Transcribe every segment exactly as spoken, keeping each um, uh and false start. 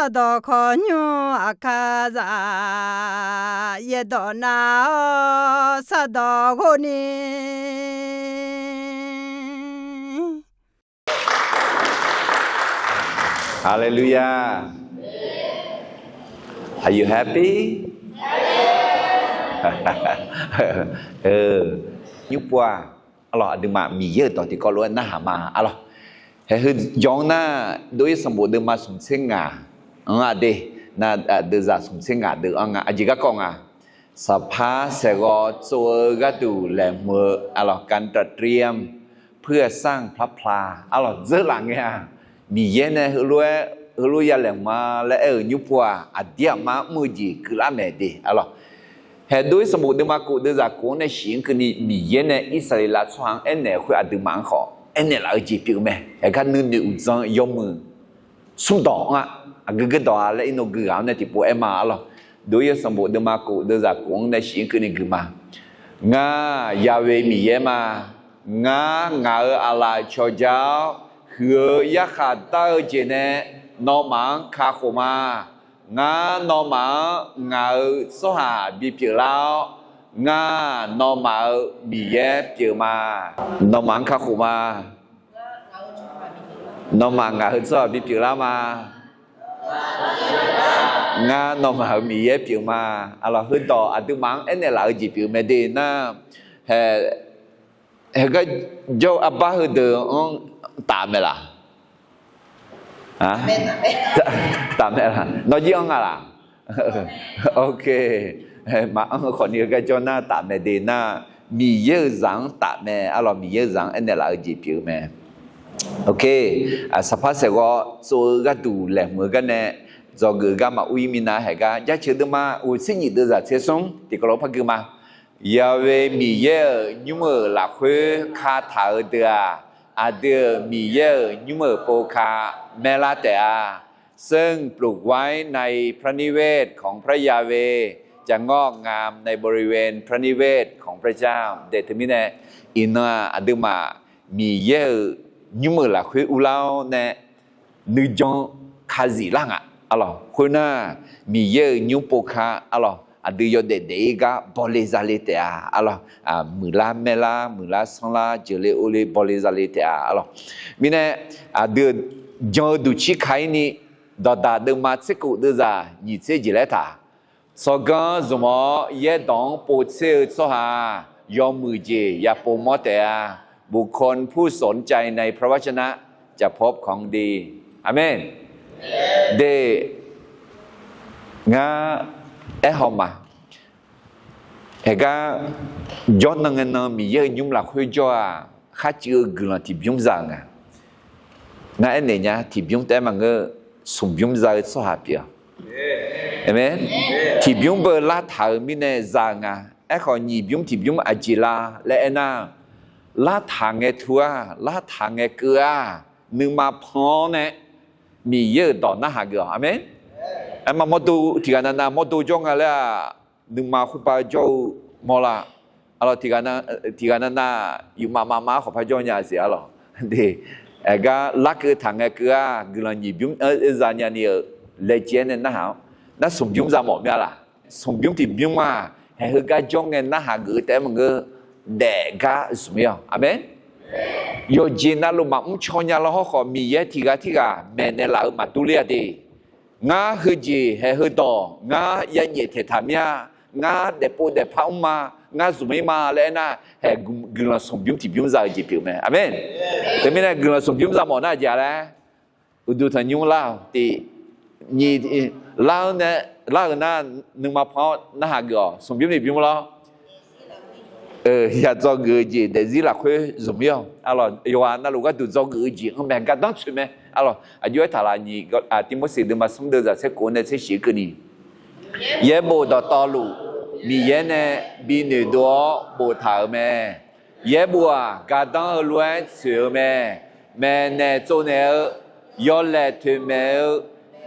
Sardawq khawqnymr aqkar zaq, yaerdawq nav-awr sardawq ghov ni. Hallelujah. Are you happy? Nymrpov-aq, arlawq, aqduimaf Miqyaer-euq dawq tiqkawv lof-aer narhaq ma, arlawq. Haeq heu jawr-anr nar, Dovyar sanqbof deuvma smq tser ngaq-anr aqdui, nar, deuvzaq smq tser ngaq deuv-anr nga, aqjeq garkawv nga. Saqpar saeqghawv tsov-eu gharduq laeqhmq-eu, arlawq, การเตรียมเพื่อสร้างพระพลา arlawq, dzeurlaf ngae-aq, Miqyaer nae heulof-aer, heulof ya laeqhmq ma laer aer-euq nymrpov-aq, aqdir aqmar mr-eu jeq keuvlar maeq de, arlawq. Haeq Dovyar sanqbof deuvma kof deuvzaq kof-anr nae shif-anr keuvni Miqyaer nae Irsaqleqlav tsawrhaq-anr aernaeq-eu khoer aqduimaf-anr khawf aernaeq laf-eu jeq pyeuf-eu mae. Haeq gar nuinoeq uqdzan yawmuiq smrdawq-anr-aq, aqgeu gardawq-a laer iqnan gui ghaq-anr nae tiqpov aer ma, arlawq. Dovyar sanqbof deuvma kof deuvzaq kof-anr nae shif-anr keuvni gui ma. Ngar Yahweh Miqyaer ma. Ngar ngaq-euq aqlaf cawqja-awr, huiq-eu yarkhaq dar-eu jeq nae nawmaf-anr kakhof ma. Ngar nawmaf-anr ngaq-euq tsawrhaq bipyeuf lar-awr, ngar nawmaf-euq Miqyaer pyeuf ma. Nawmaf-anr kakhof ma. Nawmaf ngaq-euq tsawrhaq bipyeuf lar ma. Ngar nawmaf-euq Miqyaer pyeuf ma. Arlawq, heudawq aqduimaf-anr aernaeq laf-eu jeq pyeuf mae de nar, haeq, haeq gar jawr-eu arbar heudeuq-anr taf mae laf? Taf mae laf? Nawr jir anr nga laf? Ok. Maqanr-eu khawfni heugar jawr nar taf mae de nar, Miqyaer-euq zaq-anr taf mae, arlawq, Miqyaer-euq zaq-anr aernaeq laf-eu jeq pyeuf-eu mae. Ok. Saqpar saeqghawv tsov-eu gharduq laeqhmq-eu gar nae dzawgeuf-eu gar maqur-ir minav haeq gar Jaceuq deuvma ghoeqtser nyiq deuvzaq tser smr tiqkawv lof-aer par gui ma. Yahweh Miqyaer-euq nymr-euq lafkhoer kataq-eu deuq-aq, aqdui-euq Miqyaer-euq nymr-euq pov ka maerlar taef-a. ซึ่งปลูกไว้ในพระนิเวศของพระยาเวห์ จะงอกงามในบริเวณพระนิเวศของพระเจ้า daef teumirnae, iqnan-aq, aqduimaf Miqyaer-euq nymr-euq lafkhoer urlar-awr nae nuijan kazif lar nga, arlawq. Khoernar, Miqyaer-euq nymr pov ka, arlawq, aqdui yawdaef daef-ir gar bawle zale taef-a, arlawq. Muiqlar maerlar, muiqlar sanrlar, jeuqle orle bawle zale taef-a, arlawq. Mirnae, aqdui-euq jan-eu duqcir ka-ir ni, dawqdaq deuvma tser kof deuvzaq nyiq tser jeq laer taq. Tsawrganr zmq-awr yaerdawq-anr pov tser-eu tsawrhaq yawmuiq jeq yapov mawr taef-a. บุคคลผู้สนใจในพระวจนะจะพบของดี Aqmeq. De, ngar aerhaw ma. Haeq gar jawrnan ngae nan Miqyaer-euq nymr lafkhoer jawr-aq, kharcuiv-eu guiqlanq tiqbymr za-eu nga. Ngar aernaeq nya, tiqbymr taef-aer maqngeur, smqbymr za-eu tsawrhaq pyeuf-awq. Aqmeq. Tiqbymr beu lartaq-euq mirnae za-eu nga. Aerkhawf, nyiq bymr tiqbymr aqjeq la laer aernar, lartaq ngae tu-aq, lartaq ngae keuv-aq, nuima pan-awr nae Miqyaer-euq dawq narhaq geuf-awq. Aqmeq. Aerma mawrdo tiqghaq navnav mawrdo jawr nga laer-aq, nuima khoerpav jawr-eu mawrlar. Arlawq, tiqghaq navnav yufmav mavmav-ar khawqpar jawr nya siq, arlawq. De, aergar larkeuv taq ngae keuv-aq, guiqlanq nyiq bymr za nyani-euq laejae-aer nae narhaq-awr, nar smqbymr za mawf mir-a laq? Smqbymr tiqbymr-aq, haeq heugar jawr ngae narhaq geuf-eu taef-aer maqngeur, daef gar zmq-ir-awq. Aqmeq. Yawqjeq navluf maqmr caw nya lar hawrkhawf, Miqyaer tiqghaq tirghaq maeqnaeq laf-eu maqdur ler-a de. Ngar heujeq haeq heudawq ngar yanyaef taeqtaq mir-a. Ngar daefpov daefpar mr ma. Ngar zmq-ir ma laer aernar, haeq guiqlanq smqbymr tiqbymr za-eu jeq pyeuf mae. Aqmeq. Teumirnae guiqlanq smqbymr za mawf nar aqjeq-a laer, uqduq tanqnymr lar-awq tiq nyiq, lar-eu nar nuima pan-awr narhaq geuf-awq. Smqbymr tiqbymr lawr. Yadzaw geuf-eu jeq daefzir lafkhoer zmq-ir-awq. Arlawq, yawqghaq navluf gharduq dzawgeuf-eu jeq-anr mae, gardanr tsoeq mae. Arlawq, aqjox-aer taqlaq nyiq, Tivmorseq deuvma smr deuvzaq tser kof nae tser shif keuvni, yaerbof dawqtawvluf Miqyaer nae bi noeqdov-awr boftaq-euq mae. Yaerbof-aq, gardanr-eu lof-aer tsoeq-eu mae. Maeqnaeq tsovnaeq-eu, yawlaeq toeqmaeq-eu,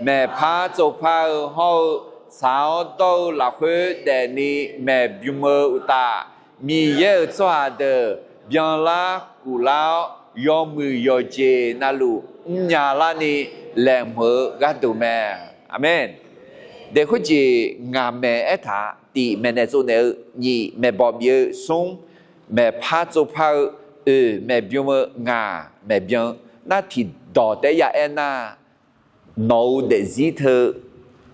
maeqpar tsovpar-eu hawr-eu, tsaq-awr dawr-eu lafkhoer daefni maeqbym-eu uqtaf, Miqyaer-euq tsawrhaq deuq byanlar kuflar-awr, yawmuiq yawqjeq navluf mrnya larni laeqhmq-eu gharduq mae. Aqmeq. Daef khoerjeq ngaq maeq aertaq, tiq maeqnaeq tsovnaeq-eu, nyiq maeqbawq bif-eu, smr maeqpar tsovpar-eu, oeq maeqbym-eu, ngaq maeqbyan-eu, nar tiqdawq taef-aer ya aer nar, nawq-euq daefzir teu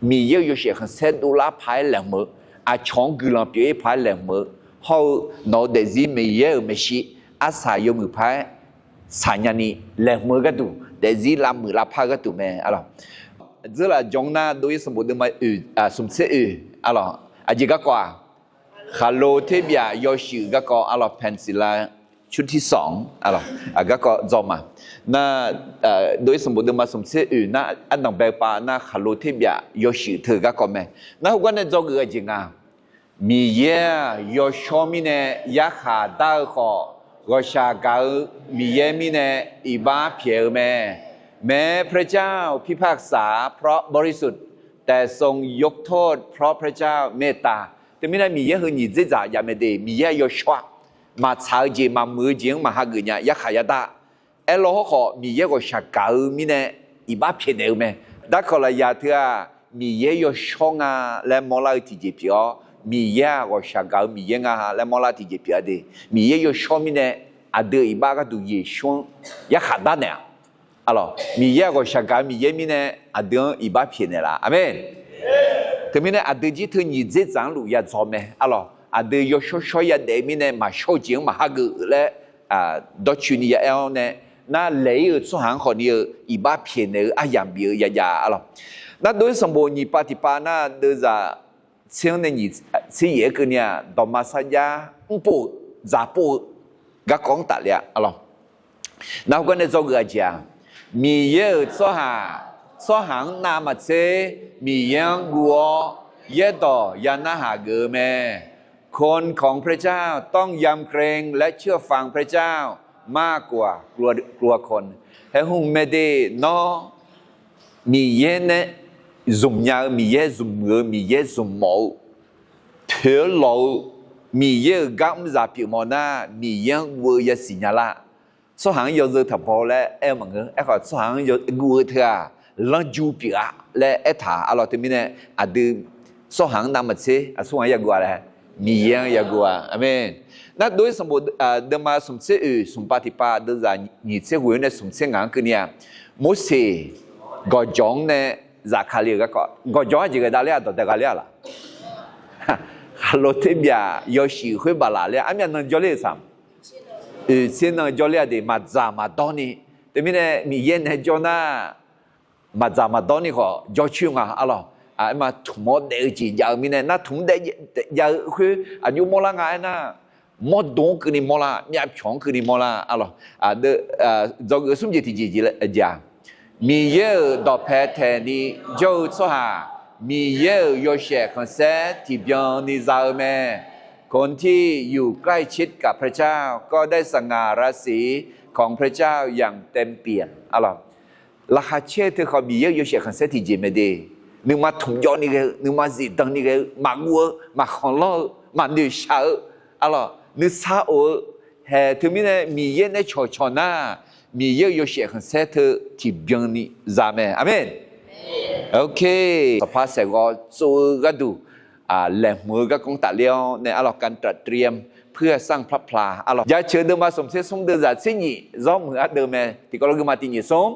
Miqyaer-euq yawshaef khanqsaer dovlar paq-aer laeqhmq-eu, aqcawq-anr guiqlanq pyeuf-ir paq-aer laeqhmq-eu, hawr-eu nawq-euq daefzir Miqyaer-euq maeqshi arsaq yawmuiq paq-aer saqnya ni laeqhmq-eu gharduq, daefzir lavmuiq lavpar-eu gharduq mae. Arlawq, dzeurlaf jawr nar dov-ir sanqbof deuvma smq tser oeq, arlawq, aqjeq garkawv-aq, khaqlo terbyaf yawshuif garkawv, arlawq, paensiqla cuti sanq, arlawq, garkawv dzaw ma. Nar, dov-ir sanqbof deuvma smq tser oeq nar ardanq bae pav nar khaqlo terbyaf yawshuif teu garkawv mae. Nar heugar nae dzawgeuf-eu aqjeq nga, Miqyaer-aq yawshawr mirnae yarkhaq dar-eu khawf, ghawqshaq gaq-eu Miqyaer mirnae iqbax pyaeq-eu mae. แม้พระเจ้าพิพากษาเพราะบริสุทธิ์ แต่ทรงยกโทษเพราะพระเจ้าเมตตา. Teumirnae Miqyaer heu nyiq dzerdzaq jav mae de, Miqyaer yawshawr-aq, maqtsaq-eu jeq maqmuiq-eu jeq-anr maq hageuf nya, yarkhaq yadar. Aerlaw hawrkhawf Miqyaer ghawqshaq gaq-eu mirnae iqbax pyaeqnaeq-eu mae. Darkawq lafyaq teu-aq, Miqyaer yawshawr nga laer mawrlar-eu tiqjeq pyeuf-awr, Miqyaer-aq ghawqshaq gaq-eu Miqyaer nga laer mawrlar tiqjeq pyeuf-a de. Miqyaer yawshawr mirnae aqdui-euq iqbax gharduq Yeqsur-anr yarkhaq darnaeq-a. Arlawq, Miqyaer-aq ghawqshaq gaq-eu Miqyaer mirnae aqdui-anr iqbax pyaeqnaeq laf. Aqmeq. Teumirnae aqdui jir teu nyiq dzerdzaq-anr luf yadzaw mae. Arlawq, aqdui yawshawr shawr yadaef mirnae maqshawr-eu jeq-anr maq hageuf laer dawrcoeni ya aer-awr nae, nar laeq-ir-euq tsawrhaq-anr khawfni-eu iqbax pyaeqnaeq-eu aryamq bif-eu yajav. Arlawq, nar dov-ir sanqbof nyiq pav tiq pav nar deuvzaq tser-anr nae nyiq tser yaef-aer keuvni-aq, dawqma sarjax mrpov-eu, dzaqpov-eu garkawv-anr tafle-a. Arlawq, nar heugar nae dzawgeuf-eu aqjeq-aq, Miqyaer-euq tsawrhaq, tsawrhaq-anr navmaqtser Miqyaer-anr guv-awr yaerdawq ya narhaq geuf-eu mae. คนของพระเจ้าต้องยำเกรงและเชื่อฟังพระเจ้ามากกว่ากลัว กลัวคน. Haeqhmq mae de, nawr Miqyaer nae zmq nya-eu, Miqyaer zmq muiq-eu, Miqyaer zmq mawf-eu, toeq-aer lawq-eu, Miqyaer-euq gar mr zaq pyeuf mawf nar, Miqyaer-anr guv-eu yasiq nya lar. Tsawrhaq-anr yawzeu taq baw laer aer-eu maqngeur. Aerkhawf tsawrhaq-anr guv-eu teu-aq, lanrju pyeuf-a laer aertaq. Arlawq, teumirnae aqdui tsawrhaq-anr navmaqtser aqsur ghaq-anr yaguv-a laer, Miqyaer-anr yaguv-a. Aqmeq. Nar dov-ir sanqbof deuvma smq tser oeq smq pav tiq pav deuvzaq nyiq tser ghoeq-anr nae smq tser ngaq-anr keuvni-aq, Morseq gawqjawq-anr nae zafkale-euq garkawv, gawqjawq-anr aqjeq ghae davler-aq, dawq dae ghaler-a laf? Khaqlo terbyaq yawshuif khoer baqlaf ler-a, armyav nan jawrler-euq saq, oeq tser nan jawrler-a de, maqdzaq maqdawr ni. Teumirnae Miqyaer nae jawr nar, maqdzaq maqdawr ni khawf jawrcoer nga. Arlawq, aerma tmq-awr daef-eu jeq jav-eu mirnae nar, tmq-anr daef jav-eu khoer aqjox mawrlar nga aernar, mawrdo-anr keuvni mawrlar, myavpyawq-anr keuvni mawrlar. Arlawq, dzawgeuf smr jeq tiqjeq jeq-aq, Miqyaer-euq dawqpae taeqni jawr-eu tsawrhaq, Miqyaer-euq yawshaef khanqsaer tiqbyan ni za-eu mae. คนที่อยู่ใกล้ชิดกับพระเจ้าก็ได้สง่าราศีของพระเจ้าอย่างเต็มเปี่ยม Arlawq, laqkhaq caer teu khawf Miqyaer-euq yawshaef khanqsaer tiqjeq mae de. Nuima tmq jawv ni ghae-eu, nuima zifdan ni ghae-eu, maqguv-eu, maqkhanq lawr-eu, maqnoeq shaq-eu, arlawq, nuisar of-eu, haeq teumirnae Miqyaer nae cawqcawq nar, Miqyaer-euq yawshaef khanqsaer teu tiqbyan ni za mae. Aqmeq. Ok, saqpaq saeqghawv tsov-eu gharduq laeqhmq-eu garkawv-anr tafler-awr nae, arlawq, การเตรียมเพื่อสร้างพระพลา arlawq, jaceuq deuvma smq tser smr deuvzaq tser nyiq zawr muiq ardeuv mae. Tiqkawv lof guima tiq nyiq smr,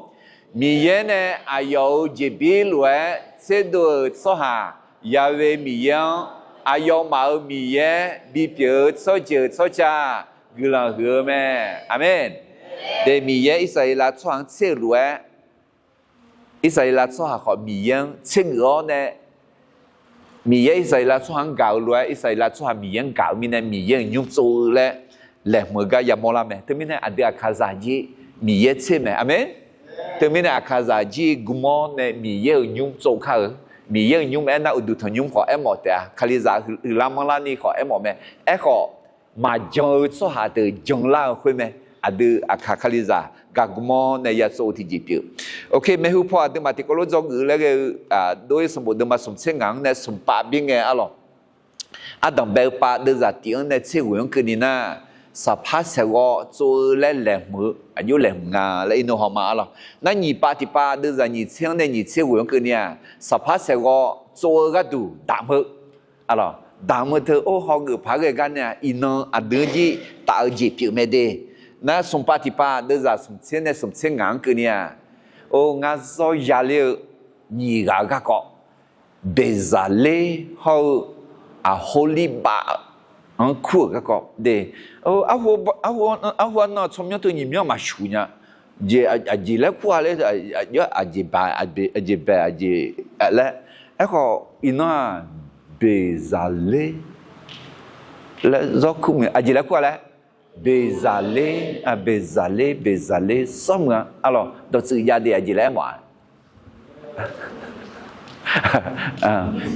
Miqyaer nae aqyawf-euq jeqbir lof-aer tserdov-euq tsawrhaq, Yaqve Miqyaer-anr aqyawfmaf-euq Miqyaer bipyeuf-eu tsawrjeuq tsawrca guiqlanq huiq-eu mae. Aqmeq. De Miqyaer Irsaqleqlav tsawrhaq-anr tser-euq lof-aer, Irsaqleqlav tsawrhaq khawf Miqyaer-anr tsergeuf-awr nae, Miqyaer Irsaqleqlav tsawrhaq-anr gaq-eu lof-aer, Irsaqleqlav tsawrhaq Miqyaer-anr gaq-eu mirnae Miqyaer-euq nymr tsov-eu laer laeqhmq-eu gar yamawr lar mae. Teumirnae aqdui aqkaqzaq jir Miqyaer tser mae. Aqmeq. Teumirnae aqkaqzaq jir gmr-awr nae Miqyaer-euq nymr tsov kar-eu. Miqyaer-euq nymr aernar uqduq tanqnymr khawf aermawf taef-a. Kalizaq huiqlar manrlar ni khawf aermawf mae. Aerkhawf, maqjan-eu tsawrhaq deuq janlar-eu khoer mae. Aqdui aqkaq Kalizaq gaq gmr-awr nae ya tsov-eu tiqjeq pyeuf. Ok, maeqhu paw aqduimaf tiqkawv lof dzawgeuf laer ghae-eu, dov-ir sanqbof deuvma smq tser ngaq-anr nae smq pav bir ngae arlawq. Ardanq bae-eu pav deuvzaq tif-anr nae tser ghoeq-anr keuvni nar, saqpar saeqghawv tsov-eu laer laeqhmq-eu aqjox laeqhmq nga laer iqnan hawma arlawq. Nar nyiq pav tiqpav deuvzaq nyiq tser-anr nae nyiq tser ghoeq-anr keuvni-aq, saqpar saeqghawv tsov-eu gharduq damq-eu arlawq. Damq-eu teu or hawgeuf paq-aer ghae gar nae-aq, iqnan aqdui-anr jir taf-eu jeq pyeuf mae de. Nar smq pav tiqpav deuvzaq smq tser nae smq tser ngaq-anr keuvni-aq, or ngar zawr yaler-eu nyiq ghaq-eu garkawv, Beqzaqler hawr-eu Aqhorlirbav-anr kur-euq garkawv de. Arhu arnan tsawrmyanr teu nyiq myanr maqshuq nya. Jeq aqjeq laer kur-a laer, aqjeq bae aqjeq bae aqjeq laer. Aerkhawf iqnan-aq, Beqzaqler laer zawr kur mae. Aqjeq laer kur-a laer, Beqzaqler, Beqzaqler, Beqzaqler sawr muiq-a arlawq. Dawqtsuif jav de aqjeq laer aermawf-a.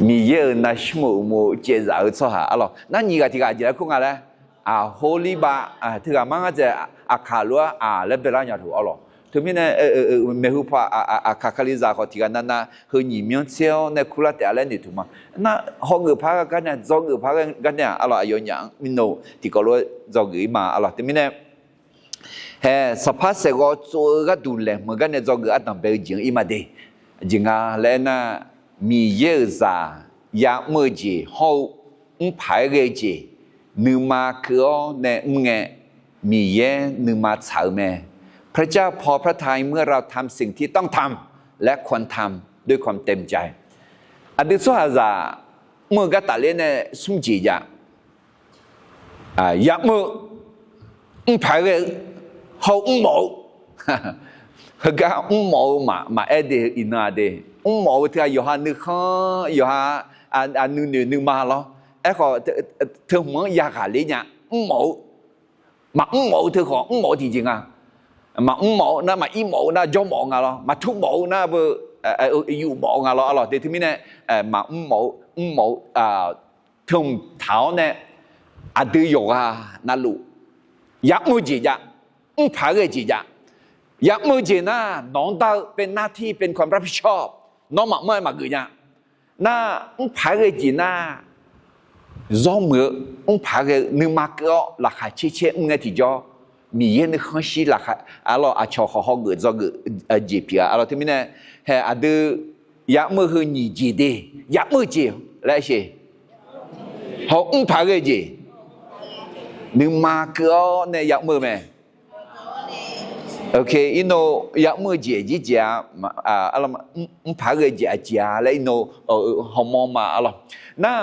Miqyaer-euq navsmr-euq uqmov caevzaf-eu tsawrhaq arlawq. Nar nyiq ghaq tiq ghaq aqjeq laer kur nga laer, Aqhorlirbav, teughaq mar ngar dzaeq Aqkaq lof-aer aq laer baelar nya taq arlawq. Teumirnae maeqhu paw Aqkaq Kalizaq khawf tiq ghaq navnav heu nyiq myanr tser-awr nae kurlar taef-a laer noeqtmq ma. Nar hawgeuf paq-aer gar nae, dzawgeuf paq-aer gar nae-aq arlawq, aqyawfnyaf-anr mirnae tiqkawv lof-aer dzawgeuf-ir ma arlawq. Teumirnae hae saqpar saeqghawv tsov-eu gharduq laeqhmq-eu gar nae dzawgeuf ardanq bae-eu jeq-anr ir ma de. Aqjeq nga laer aernar, Miqyaer-euq zaq ya'mr-eu jeq hawr-eu mrpaq-aer ghae-eu jeq nuima keuv-awr nae mr ngae, Miqyaer nuima tsaq-eu mae. พระเจ้าพอพระทัยเมื่อเราทำสิ่งที่ต้องทำและควรทำด้วยความเต็มใจ Aqdui tsawrhaqzaq mr-eu gartafler nae smr jeq jav. Ya'mr-eu, mrpaq-aer ghae-eu, hawr-eu mrmawf-eu, heugar mrmawf-eu maqaer de iqnan-a de. Mrmawf-eu teu-aq yawqha nuikhanr yawqha nuinoeq nuima lawr. Aerkhawf teuhmq-anr yaghaqler nya. Mrmawf-eu maqmr mawf-eu teukhawf mrmawf-eu tiqjeq nga. Maqmr mawf-eu nar, maqir mawf-eu nar jawr mawf-eu nga lawr. Maqtur mawf-eu nar beu yuf mawf-eu nga lawr arlawq. Te teumirnae maqmr mawf-eu mrmawf-eu teuhmq taq-awr nae aqdui yawqghaq navluf ya'mr-eu jeq jav, mrpaq-aer ghae-eu jeq jav. Ya'mr-eu jeq nar nawq-anr dar-eu เป็นหน้าที่ เป็นความรับผิดชอบ nawr maqmr-aer maqgeuf nya. Nar mrpaq-aer ghae-eu jeq nar zawr muiq-eu, mrpaq-aer ghae-eu nuima keuv-awr laqkhaq caer caer mr ngae tiqjawr, Miqyaer nuikhanr shir laqkhaq arlawq, aqcawq khawf hawgeuf dzawgeuf jeq pyeuf-a arlawq. Teumirnae hae aqdui ya'mr-eu heu nyiq jeq de, ya'mr-eu jeq laer sheq, hawr mrpaq-aer ghae-eu jeq nuima keuv-awr nae ya'mr-eu mae. Irnov ya'mr-eu jeq jir jeq-a, mrpaq-aer ghae-eu jeq aqjeq-a laer irnov hawmawr ma arlawq. Nar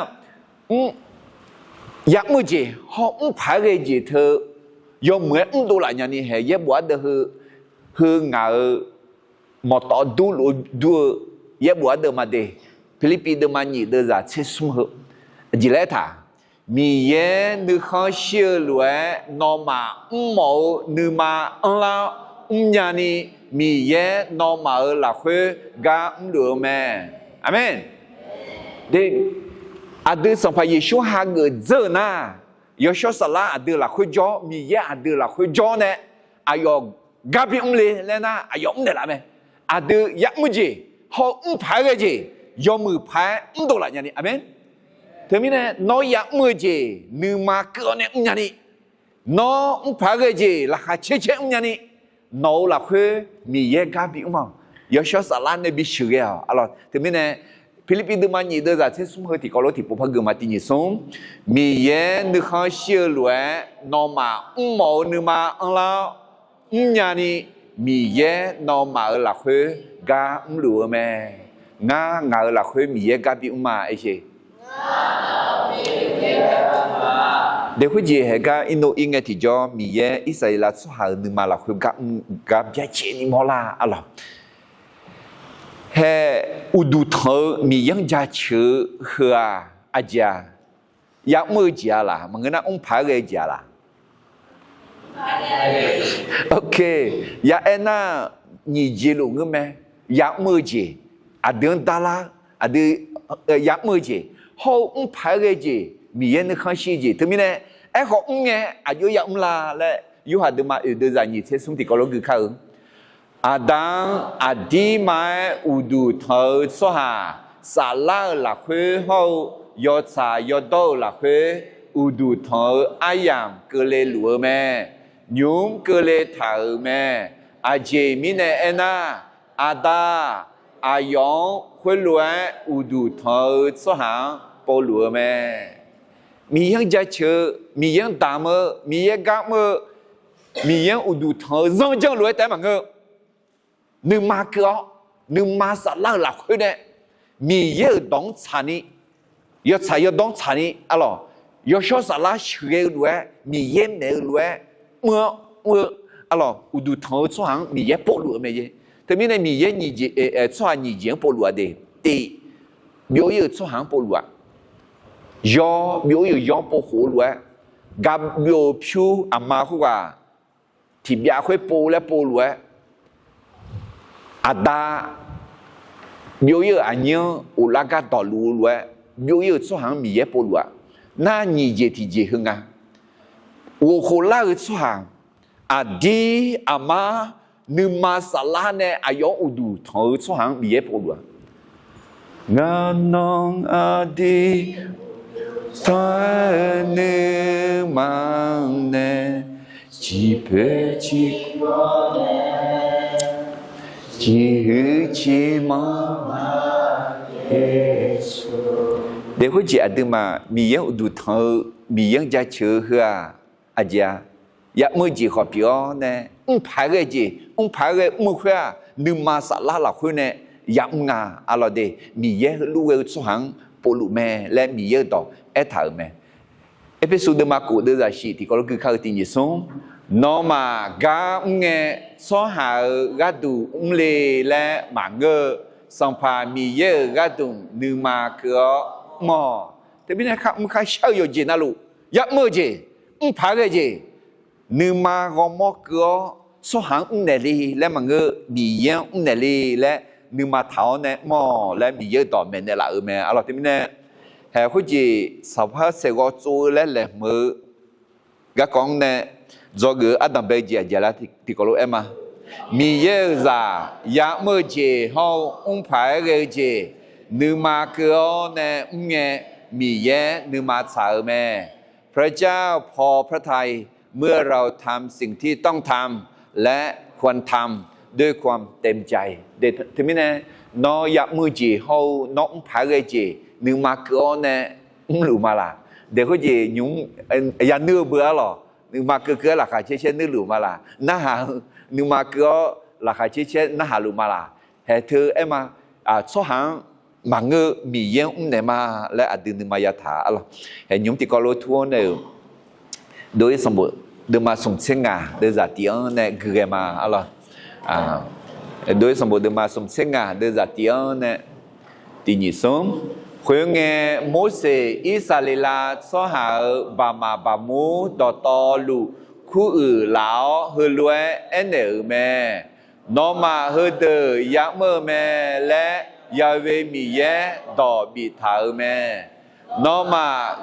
ya'mr-eu jeq hawr mrpaq-aer ghae-eu jeq teu yawmuiq-aer mrdov laf nyani hae yaerbof ardeuv heu, heu ngaq-euq mawqtawf durluf dur-eu yaerbof ardeuv ma de. Pirlirpiv deuvma nyiq deuvzaq tser smr heu jeq laer taq Miqyaer nuikhanr shir-eu lof-aer nawmaf mrmawf-eu nuima anrlar-awr mrnya ni, Miqyaer nawmaf-euq lafkhoer gar mrluf-eu mae. Aqmeq. Aqdui Sanqpaq Yeqsur hageuf dzeur-eu nar, Yawshawr Saflar aqdui lafkhoer jawr, Miqyaer aqdui lafkhoer jawr nae aqyawf gar bimr le laer nar aqyawf mrnaeq laf mae. Aqdui ya'mr jeq hawr mrpaq-aer ghae jeq yawmuiq paq-aer mrdov laf nyani. Aqmeq. Teumirnae nawr ya'mr-eu jeq nuima keuv-awr nae mrnya ni, nawr mrpaq-aer ghae jeq laqkhaq caer caer mrnya ni, nawq-euq lafkhoer Miqyaer gar bimr ma-awq. Yawshawr Saflar nae bisheuq ghae-awq arlawq. Teumirnae Pirlirpiv deuvma nyiq deuvzaq tser smr heu tiqkawv lof tiqpov par gui ma. Tiq nyiq smr, Miqyaer nuikhanr shir-eu lof-aer nawmaf mrmawf-eu nuima anrlar-awr mrnya ni, Miqyaer nawmaf-euq lafkhoer gar mrluf-eu mae. Ngar ngaq-euq lafkhoer Miqyaer gar bimr ma aer sheq. Daeqkhoer jeq haeq gar irnov ir ngae tiqjawr, Miqyaer Irsaqleqlav tsawrhaq-euq nuima lafkhoer gar mr gar byacaevni mawrlar arlawq. Hae, uqduq tanq-eu Miqyaer-anr jaceuq-eu heu-aq, aqjeq-aq, ya'mr-eu jeq-a laq, maqngeur nar mrpaq-aer ghae-eu jeq-a laq? Ok, ya'aer nar nyiq jeq luf ngeur mae. Ya'mr-eu jeq, aqdui-anr darlar, aqdui ya'mr-eu jeq, hawr-eu mrpaq-aer ghae-eu jeq, Miqyaer nuikhanr shir-eu jeq. Teumirnae aerkhawf mr ngae aqjox ya'mr la laer Yorhaq deuvma oeq deuvzaq nyiq tser smr tiqkawv lof gui kar-eu. Aqda-anr aqdirma-aer uqduq tanq-eu tsawrhaq, saflar-euq lafkhoer hawr-eu yawtsaq yawdawr-euq lafkhoer uqduq tanq-eu aryamq keuvle luf-eu mae. Nymq-mr keuvle taq-euq mae. Aqjeq mirnae aernar, aqda aqyawf-anr khoerlof-aer uqduq tanq-eu tsawrhaq-anr povluf-eu mae. Miqyaer-anr jaceuq-eu, Miqyaer-anr damq-eu, Miqyaer gar mr-eu, Miqyaer-anr uqduq tanq-eu zanr janrluf-aer taef-aer maqngeur. Nuima keuv-awr, nuima saflar-euq lafkhoer nae Miqyaer-euq dawq-anr tsaqni, yawtsaq yawdawr-anr tsaqni arlawq, yawshawr saflar sheuqghae-eu lof-aer, Miqyaer naeq-eu lof-aer mr-awr mr-eu arlawq, uqduq tanq-eu tsawrhaq-anr Miqyaer povluf-eu mae. Teumirnae Miqyaer nyiq jeq, tsawrhaq nyiq jeq-anr povluf-a de. Tiq, byov ir-euq tsawrhaq-anr povluf-a. Yawr, byov ir-euq yawr povkhof-eu lof-aer, gaq byov-eu pyur aqma khoerghaq tiqbyav khoer pov laer povluf-aer, aqda byov ir-euq aqnyir-anr ghoflar gar dawqluf-eu lof-aer, byov ir-euq tsawrhaq-anr Miqyaer povluf-a. Nar nyiq jeq tiqjeq heu nga. Ghof khof lar-eu tsawrhaq, aqdir aqmar nuima saflar nae aqyawf-anr uqduq tanq-eu tsawrhaq-anr Miqyaer povluf-a. Ngaq nawq-anr aqdir tanq-eu nuima nae, ciqpoeq ciqhuiq ciqmanr ma. Daef khoerjeq aqduimaf Miqyaer-anr uqduq tanq-eu, Miqyaer-anr jaceuq-eu heu-aq, aqjeq-a, ya'mr-eu jeq khawf pyeuf-awr nae, mrpaq-aer ghae jeq, mrpaq-aer ghae mr-eu khoer-aq, nuima saflar lafkhoer nae ya'mr nga. Arlawq de, Miqyaer heulof ghae-eu tsawrhaq-anr povluf mae laer Miqyaer-euq dawq aertaq-euq mae. Erpersu deuvma khof deuvzaq shif tiqkawv lof gui kar-eu tiq nyiq smr, nawmaf gar mr ngae, tsawrhaq-euq gharduq mr le laer maqngeur-eu, Sanqpaq Miqyaer-euq gharduq nuima keuv-awr mr-awq. Teumirnae kharmr kharshar-eu yawqjeq navluf, ya'mr-eu jeq, mrpaq-aer ghae jeq, nuima ghawrmawr keuv-awr tsawrhaq-anr mrnaeq le laer maqngeur, Miqyaer-anr mrnaeq le laer nuima taq-awr nae mr-awq laer Miqyaer-euq dawq maeqnaeq laf-euq mae. Arlawq teumirnae, haeq khoerjeq saqpar saeqghawv tsov-eu laer laeqhmq-eu garkawv-anr nae dzawgeuf-eu ardanq bae-eu jeq aqjeq lar tiqkawv lof-aer ma. Miqyaer-euq zaq ya'mr-eu jeq hawr-eu mrpaq-aer ghae-eu jeq, nuima keuv-awr nae mr ngae, Miqyaer nuima tsaq-euq mae. พระเจ้าพอพระทัย เมื่อเราทำสิ่งที่ต้องทำ และควรทำด้วยความเต็มใจ Teumirnae, nawr ya'mr-eu jeq hawr-eu nawr mrpaq-aer ghae jeq nuima keuv-awr nae mrluf ma laq? Daef khoerjeq nymq-mr yanuir-eu beu arlawq, nuima keuv keuv-aer laqkhaq caer caer nuirluf ma laq? Narhaq-eu, nuima keuv-awr laqkhaq caer caer narhaq luf ma laq? Haeq teu aer ma, tsawrhaq-anr maqngeur-eu Miqyaer-anr mrnaeq ma laer aqdui nuima yataq arlawq. Haeq nymq-mr tiqkawv lof tur-awr nae-euq, Dov-ir sanqbof deuvma smq tser ngaq deuvzaq tiq-anr nae gui ghae ma arlawq. Dov-ir sanqbof deuvma smq tser ngaq deuvzaq tiq-anr nae tiq nyiq smr. Khoerngae, Morseq Irsaqleqlav tsawrhaq-euq baqmaq baqmur dawqtawvluf kuruiq laf-awr heulof-aer aernaeq-euq mae. Nawmaf heudeuq ya'mr-eu mae laer Ya'we Miqyaer dawq biftaq-euq mae. Nawmaf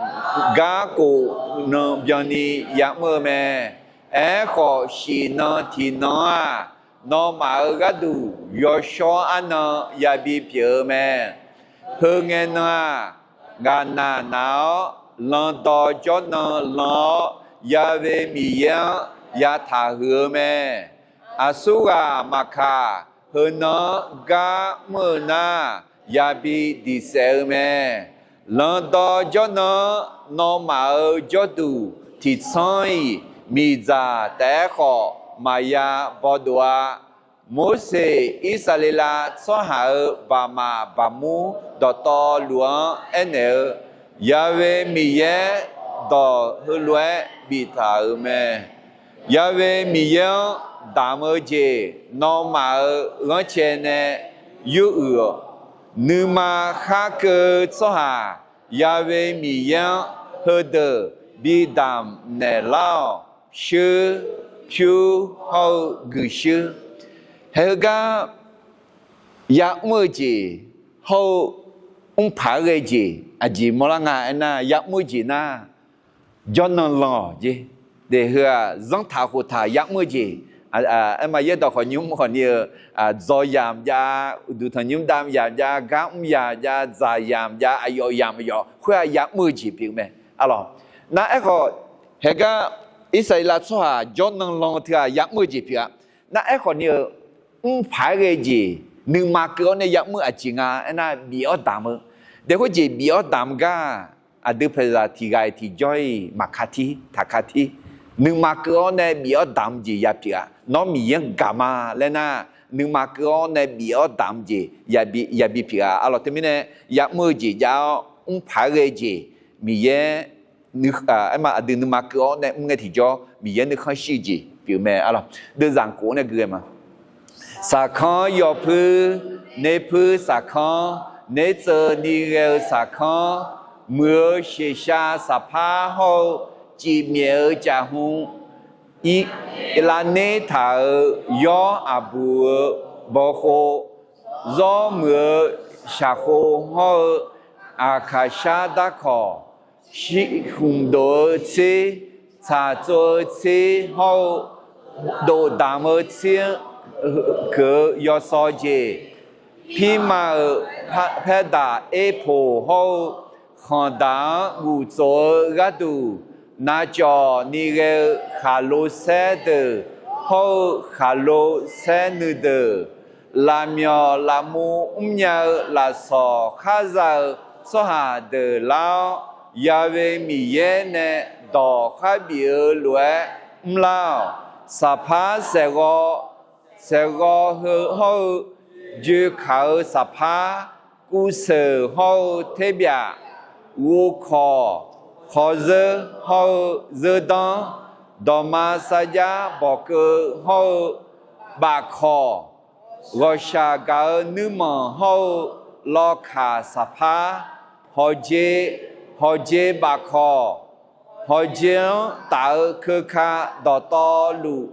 garkhof nan byanni ya'mr-eu mae. Aerkhawf, shif nan tiq nan-aq, nawmaf-euq gharduq yawshawr arnan yabi pyeuf-eu mae. Heu ngae nan-aq, ngaq naq naq-awr, landawv jawrnan lan-awr, Ya'we Miqyaer-anr yataq huiq-eu mae. Aqsurghaq maqkaq, heunan-anr gar mr-eu nar, yabi diq saef-eu mae. Landawv jawrnan-anr nawmaf-euq jawrduq tiqtsanr-iq miqdzaq taef-aer khawf maqya bawdov-a. Morseq Irsaqleqlav tsawrhaq-euq baqmaq baqmur dawqtawvluf-anr aernaeq-eu, Ya'we Miqyaer dawq heulof-aer biftaq-euq mae. Ya'we Miqyaer-anr damq-eu jeq nawmaf-euq ghanrcae nae yuruiq-awq. Nuima kharkeuv-eu tsawrhaq Ya'we Miqyaer-anr heudeuq bidamq naeqlar-awq. Shuir, pyur hawr-eu guiqshuir. Haeheu gar ya'mr-eu jeq hawr-eu mrpaq-aer ghae jeq aqjeq mawrlar nga aernar, ya'mr-eu jeq nar, jawrnan lan-awq jeq. Daef heu-aq, zanrtaq khoftaq ya'mr-eu jeq. Aerma yaerdawq khawf nymr khawf ni-eu, dzaw yamq jav, uqduq tanqnymr dav yamq jav, gar mr yamq jav, dzaq yamq jav, aqyawf yamq yawf khoer-aq ya'mr-eu jeq pyeuf mae. Arlawq, Nar aerkhawf, haeqgar Irsaqleqlav tsawrhaq jawrnan lan teughaq ya'mr-eu jeq pyeuf-a. Nar aerkhawf ni-eu, mrpaq-aer ghae-eu jeq nuima keuv-awr nae ya'mr aqjeq nga aernar, bif-awr damq-eu. Daefkhoer jeq bif-awr damq gar, aqdui paeqzaq tiq ghaq-iq tiqjawr-iq maqka tir taqka tir. Nuima keuv-awr nae bif-awr damq jeq yapyeuf-a. Nawr Miqyaer-anr gaq ma laer nar, nuima keuv-awr nae bif-awr damq jeq yabi pyeuf-a. Arlawq teumirnae, ya'mr-eu jeq jav-awr mrpaq-aer ghae-eu jeq, Miqyaer aerma aqdui nuima keuv-awr nae mr ngae tiqjawr Miqyaer nuikhanr shir-eu jeq pyeuf mae. Arlawq deuvzaq khof-anr nae gui ghae ma. Saqkanr yawpuir, nerpuir saqkanr, nertseuv ni ghae-eu saqkanr, muiq-eu sheqshav saqpar hawr-eu, cifmyaef-eu cafhmq, lavner taq-euq yawr aqbuq-eu bawkhov, zawr muiq-eu shaqkhov hawr-eu, aqkaqshar darkawq, shirkhmq dof-eu tser, tsaqtsov-eu tser hawr-eu, dofdamq-eu tser-anr keuq-eu yawsaw jeq, pirma-euq pa- paerdaq erpoq hawr-eu, khanqdaq-anr guftsof-eu gharduq, navcawq ni ghae-eu khaqlo saer deuq hawr-eu khaqlo saer nuideuq, lafmyawf lafmur mrnya-eu lafsawq kharza-eu tsawrhaq deuq lar-awr, Ya'we Miqyaer nae dawq kharbif-eu lof-aer mrlar-awq. Saqpar saeqghawv, saeqghawv heu hawr-eu, joekaq-eu saqpar, kuvseuq hawr-eu terbyaf, ghovkawq, khawzeur hawr-eu zeurdanr, dawqma sarjax bawqkeuv hawr-eu, bafkawq, ghawqshaq gaq-eu nuirmanq hawr-eu, lawkaq saqpar, hawqje, hawqje bafkawq, hawqje-anr taf-eu keuka dawqtawvluf,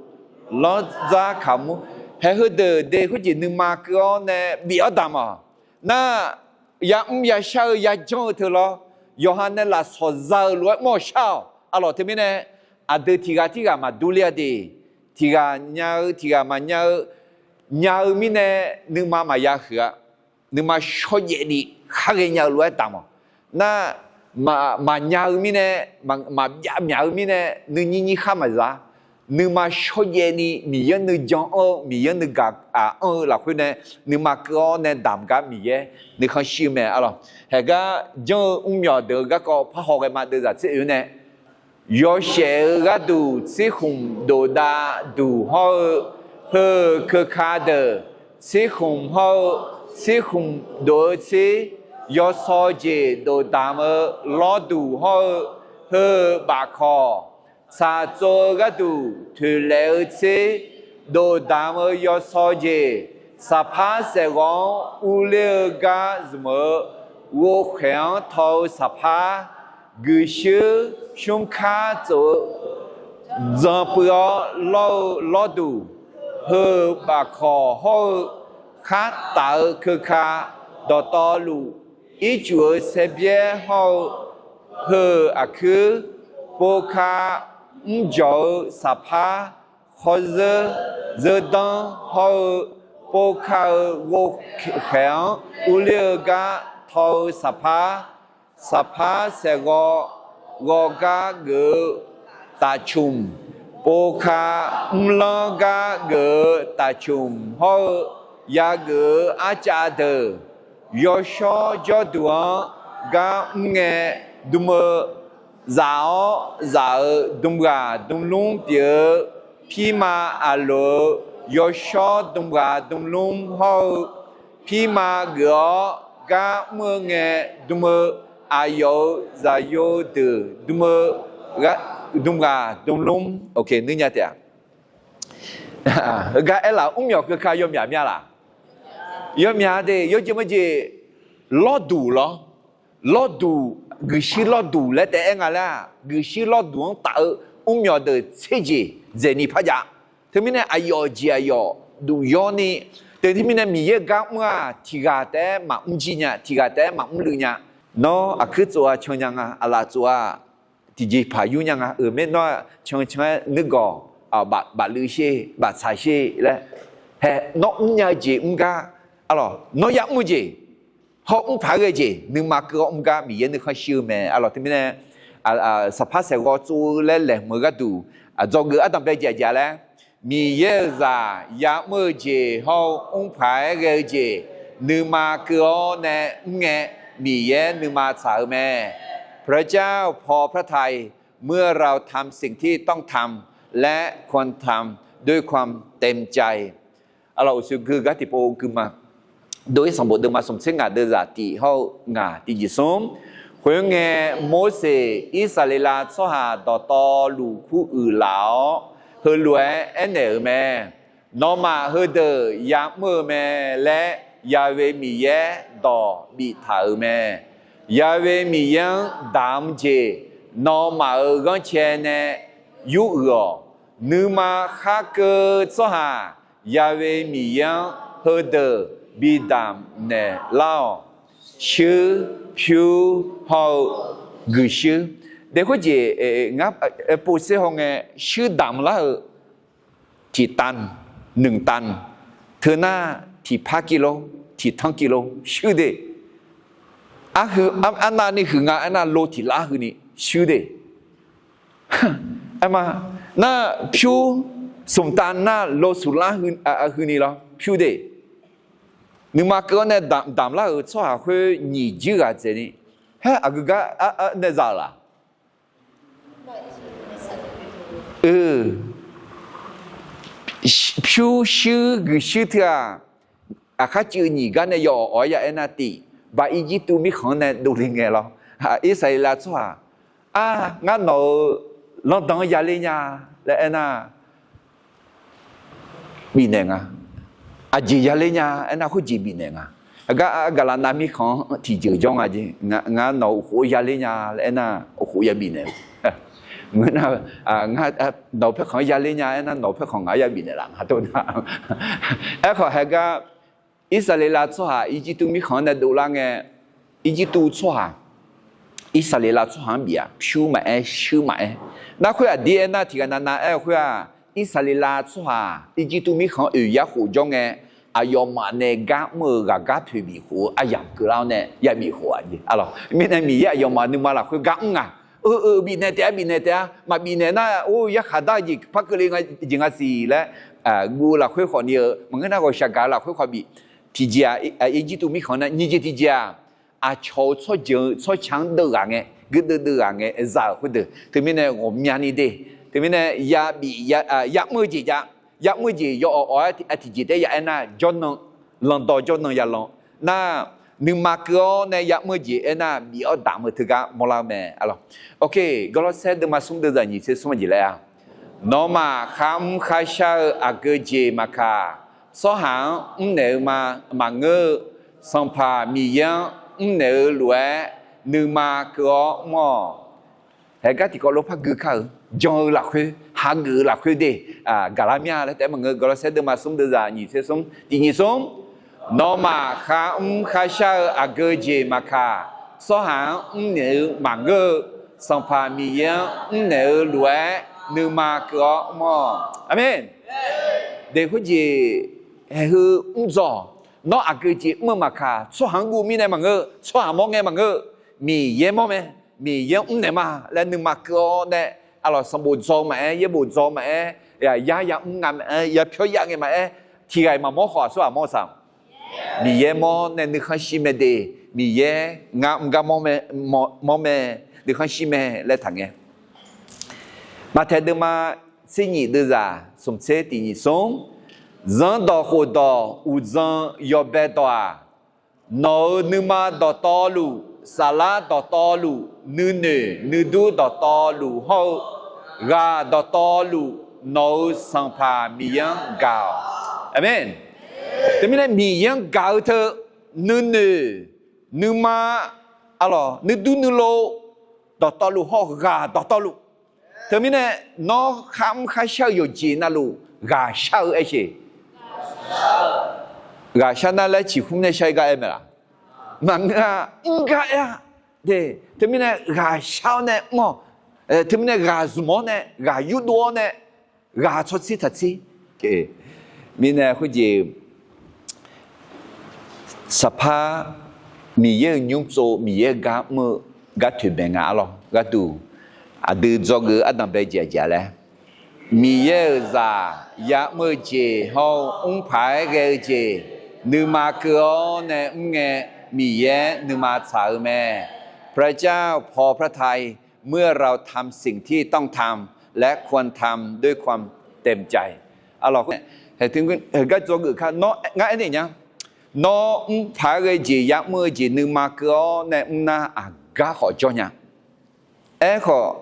lanrdzar kaqmur, haeq heudeuq de khoerjeq nuima keuv-awr nae bif-awr damq-awq. Nar, ya'mr yashar-eu yajanr-eu teu lawr, yawqha nae lafsawq za-eu lof-aer mr-awq shar-awq. Arlawq teumirnae, aqdui tiq ghaq tirghaq maqdur ler-a de. Tiq ghaq nya-eu tiq ghaq maqnya-eu, nya-eu mirnae nuima maqya huiq-a. Nuima shawrjaev ni khar ghaenya-eu lof-aer damq-awq. Nar, maqnya-eu mirnae, maqbyav myaq-eu mirnae nuinyir nyir khar maqza. Nuima shawrjaev ni Miqyaer nuijan anr-eu, Miqyaer nuigaq anr-eu lafkhoer nae, nuima keuv-awr nae damq gar Miqyaer nuikhanr shir-eu mae. Arlawq haeqgar janr-eu mrmyawq deuq-eu garkawv parhaw ghae ma. Deuvzaq tser oe-awr nae, yawshaef-eu gharduq tsirkhmq dofdav duq hawr-eu, heu-euq keuka deuq, tsirkhmq hawr-eu, tsirkhmq dof-eu tser, yawsaw jeq dofdamq-eu lawrduq hawr-eu, heu-euq bafkawq, tsaqtsov-eu gharduq toeqlaef-eu tser, dofdamq-eu yawsaw jeq, saqpar saeqghawv-anr urler-eu gar zmq-eu, ghovkhaeq-anr taw-eu saqpar, guiqshuir smrkar tsof-eu, dzan puiv-awr lawr-eu lawrduq, heu-euq bafkawq hawr-eu, khar taf-eu keuka dawqtawvluf, ircuf-eu saerbyaer hawr-eu, heu-euq aqkuir, povka mrjawq-eu saqpar, khawrzeur, zeurdanr hawr-eu, povka-euq ghovkhaeq-anr urler-eu gar taw-eu saqpar, saqpar saeqghawv, ghawv gar geuf-eu tafcmq, povka mrlanr gar geuf-eu tafcmq hawr-eu, yageuf-eu arcav deuq, yawshawr jawrduq-anr gar mrngae dm-eu, zaf-awr zaf-euq dmghaq dmlmr pyeuf-eu, pirma aqloq-eu yawshawr dmghaq dmlmr hawr-eu, pirma geuf-awr gar mr-eu ngae dm-eu, aqyawf-euq zaqyo deuq dm-eu, dmghaq dmlmr. Ok, nuirnya taef-a. Heugar aerlaf mrmyawq keuka yawmyaq mya laq? Yawmyaq de. Yawjeq meujeq lawrduq lawr, lawrduq, guiqshuir lawrduq laer taef-aer nga laer-aq, guiqshuir lawrduq-anr taf-eu mrmyawq deuq tser jeq dzaeqni par jav. Teumirnae aqyawf jeq aqyawf duq yawr ni, teumirnae Miqyaer-eu gar mr-aq tiq ghaq taef-aer maqmr jir nya, tiq ghaq taef-aer maqmr luiv nya. Nawr aqkuir tsof-a can nya nga, aqlaf tsof-a tiqjeqpaq yur nya nga, euq maer nawr-aq can can-aer nuirgawq bafluiv sher, baftsaq sher laer, hae, nawr mrnya-eu jeq mr gar, arlawq, nawr ya'mr-eu jeq hawr mrpaq-aer ghae-eu jeq nuima keuv-awr mr gar Miqyaer nuikhanr shir-eu mae. Arlawq teumirnae, saqpar saeqghawv tsov-eu laer laeqhmq-eu gharduq, aqdzawgeuf ardanq bae jeq aqjeq laer, Miqyaer-euq zaq ya'mr-eu jeq hawr-eu mrpaq-aer ghae-eu jeq, nuima keuv-awr nae mr ngae, Miqyaer nuima tsaq-eu mae. พระเจ้าพอพระทัย เมื่อเราทำสิ่งที่ต้องทำ และควรทำด้วยความเต็มใจ Arlawq, uqshoe gui gar tiqpov gui ma. Dov-ir sanqbof deuvma smq tser ngaq deuvzaq tiq hawr-eu ngaq tiqjeq smr. Khoerngae, Morseq Irsaqleqlav tsawrhaq dawqtawvluf kuruiq laf-awr, heulof-aer aernaeq-euq mae. Nawmaf heudeuq ya'mr-eu mae laer Ya'we Miqyaer dawq biftaq-euq mae. Ya'we Miqyaer-anr damq jeq nawmaf-euq ghanrcae nae yuruiq-awq. Nuima khar keuv tsawrhaq Ya'we Miqyaer-anr heudeuq bidamq naeq lar-awq. Shuir, pyur hawr-eu guiqshuir. Daef khoerjeq ngar pov ser hawngae, shuir damq lar-eu tiqtanq, nuiqtanq, teunar tiqpar kilo, tiqtanq kilo shuir de. Arhuiq, arnavni huiq nga aernar, lo tiqlar huini shuir de. Aerma, nar pyur smq tanq nar lo smq lar huini lawr pyur de. Nuima keuv-awr nae damq lar-euq tsawrhaq khoer nyiq jir ghaq dzaeqni, haer aqgeu gar nae za-euq laq? Pyur shuir guiqshuir teu-aq, aqkhar cuiv nyiq gar nae yawawq-awr ya aernar, tiq, baq Irjirtuv mirkhanq-anr nae dovle ngae lawr, Irsaqleqlav tsawrhaq, ar, ngar nawq-euq landan-anr yaler nya laer aernar, bifnaeq nga. Aqjeq yaler nya aernar, khoerjeq bifnaeq nga. Aqgar gaqlaqnav mirkhanq-anr tiqjeuq jawr nga jeq. Ngar nawq-euq uqkhof-anr yaler nya laer aernar, uqkhof ya bifnaeq. Ngeur nar, nawq-euq paerkhanq-anr yaler nya aernar, nawq-euq paerkhanq ngaq-anr ya bifnaeq laf nga tov nar. Aerkhawf haegar, Irsaqleqlav tsawrhaq Irjirtuv mirkhanq-anr nae dovlar ngae, Irjirtuv tsawrhaq Irsaqleqlav tsawrhaq-anr bif-aq, pyur maqaer, shuir maqaer. Nar khoer aqdir aernar, tiqghaq navnav aer-eu khoer-aq, Irsaqleqlav tsawrhaq Irjirtuv mirkhanq-anr oeq yar khof jawr ngae, aqyawfmaf nae gar mr-eu ghaqgar toeq bif khof-eu aryamq keuvlar-awr nae yabif khof-aq jeq. Mirnae Miqyaer aqyawfmaf nuima lafkhoer gar mr nga. Eu, eu, bifnaeq taef-a, bifnaeq taef-a. Maqbifnaeq nar, or, yarkhaq dar-eu jeq par keuvle nga, jeq nga siq laer, guv-eu lafkhoer khawfni-eu, maqngeur nar ghawqshaq gaq-eu lafkhoer khawf bif. Tiqjeq-aq, Irjirtuv mirkhanq-anr nae nyiq jeq tiqjeq-aq, aqcawq-euq tsawrjeuq-eu tsawrca-anr deuvghaq ngae, guirdeuv deuvghaq ngae za-euq khoerdeuq. Teumirnae ghawqmyani de. Teumirnae yabif, yamr-eu jeq jav, yamr-eu jeq yawawq-awq-aer tiqjeq taef ya aernar, jawrnan, landawv jawrnan ya lan. Nar, nuima keuv-awr nae yamr-eu jeq aernar, bif-awr damq-eu teugar mawrlar-eu mae. Ok, Gawrlawrsaer deuvma smr deuvzaq nyiq tser smr jeq laer-a, nawmaf kharmr kharshar-eu aqgeu jeq maqkaq, tsawrhaq-anr mrnaeq-eu ma maqngeur-eu, Sanqpaq Miqyaer-anr mrnaeq-eu lof-aer nuima keuv-awr mr-awq. Haegar tiqkawv lof par gui kar-euq, jan-eu lafkhoer, hageuf-eu lafkhoer de, gaqlar mir-a laer taef-aer maqngeur. Gawrlawrsaer deuvma smr deuvzaq nyiq tser smr tiq nyiq smr, nawmaf kharmr kharshar-eu aqgeu jeq maqkaq, tsawrhaq-anr mrnaeq-eu maqngeur-eu, Sanqpaq Miqyaer-anr mrnaeq-eu lof-aer nuima keuv-awr mr-awq. Aqmeq. Daef khoerjeq haeq heu mrdzaw-awq. Nawr aqgeu jeq mr-eu maqkaq, tsawrhaq-anr guv mirnae maqngeur, tsawrhaq mawr ngae maqngeur, Miqyaer mawr mae. Miqyaer-anr mrnaeq ma laer nuima keuv-awr nae, arlawq sanqbof dzaw maqaer, yaerbof dzaw maqaer, yar yamr nga maqaer, yapyawr ya ngae maqaer, tiqghaq-iq maqmawr khawf aqsurghaq mawr saq Miqyaer mawr nae nuikhanr shir mae de. Miqyaer ngar mr gar mawr mae, mawr mae, nuikhanr shir mae laer taqngae. Maqtaeq deuvma tser nyiq deuvzaq smq tser tiq nyiq smr, zanrdawq khofdawq uqdzan yawbae dawq-aq, nawq-euq nuima dawqtawvluf, saflar dawqtawvluf, nuinoeq nuidur dawqtawvluf hawr-eu, ghaq dawqtawvluf, nawq-euq Sanqpaq Miqyaer-anr gaq-awq. Aqmeq. Teumirnae Miqyaer-anr gaq-eu teu, nuinoeq, nuima, arlawq nuidur nuilov dawqtawvluf hawr-eu ghaq dawqtawvluf. Teumirnae nawr kharmr kharshar-eu yawqjeq navluf ghaqshar-eu aer sheq. Ghaqshar nar laer ciqhmr nae shar-ir gar aer mae laq? Maqngeur-a. Mr gar aer-a. Teumirnae ghaqshar-awr nae mr-awq. Teumirnae ghaq zmq-awr nae, ghaq yurdov-awr nae, ghaq tsawrtser taqtser. Mirnae khoerjeq saqpar Miqyaer-euq nymr tsov, Miqyaer-eu gar mr-eu gar toeqbae nga arlawq. Gharduq Aqdui dzawgeuf-eu ardanq bae jeq aqjeq laer, Miqyaer-euq zaq ya'mr-eu jeq hawr-eu mrpaq-aer ghae-eu jeq nuima keuv-awr nae mr ngae, Miqyaer nuima tsaq-eu mae. พระเจ้าพอพระทัย เมื่อเราทำสิ่งที่ต้องทำ และควรทำด้วยความเต็มใจ Heugar dzawgeuf kar, ngar aernaeq nya, nawr mrpaq-aer ghae-eu jeq ya'mr-eu jeq nuima keuv-awr nae mr nar aqgar khawf jawr nya. Aerkhawf,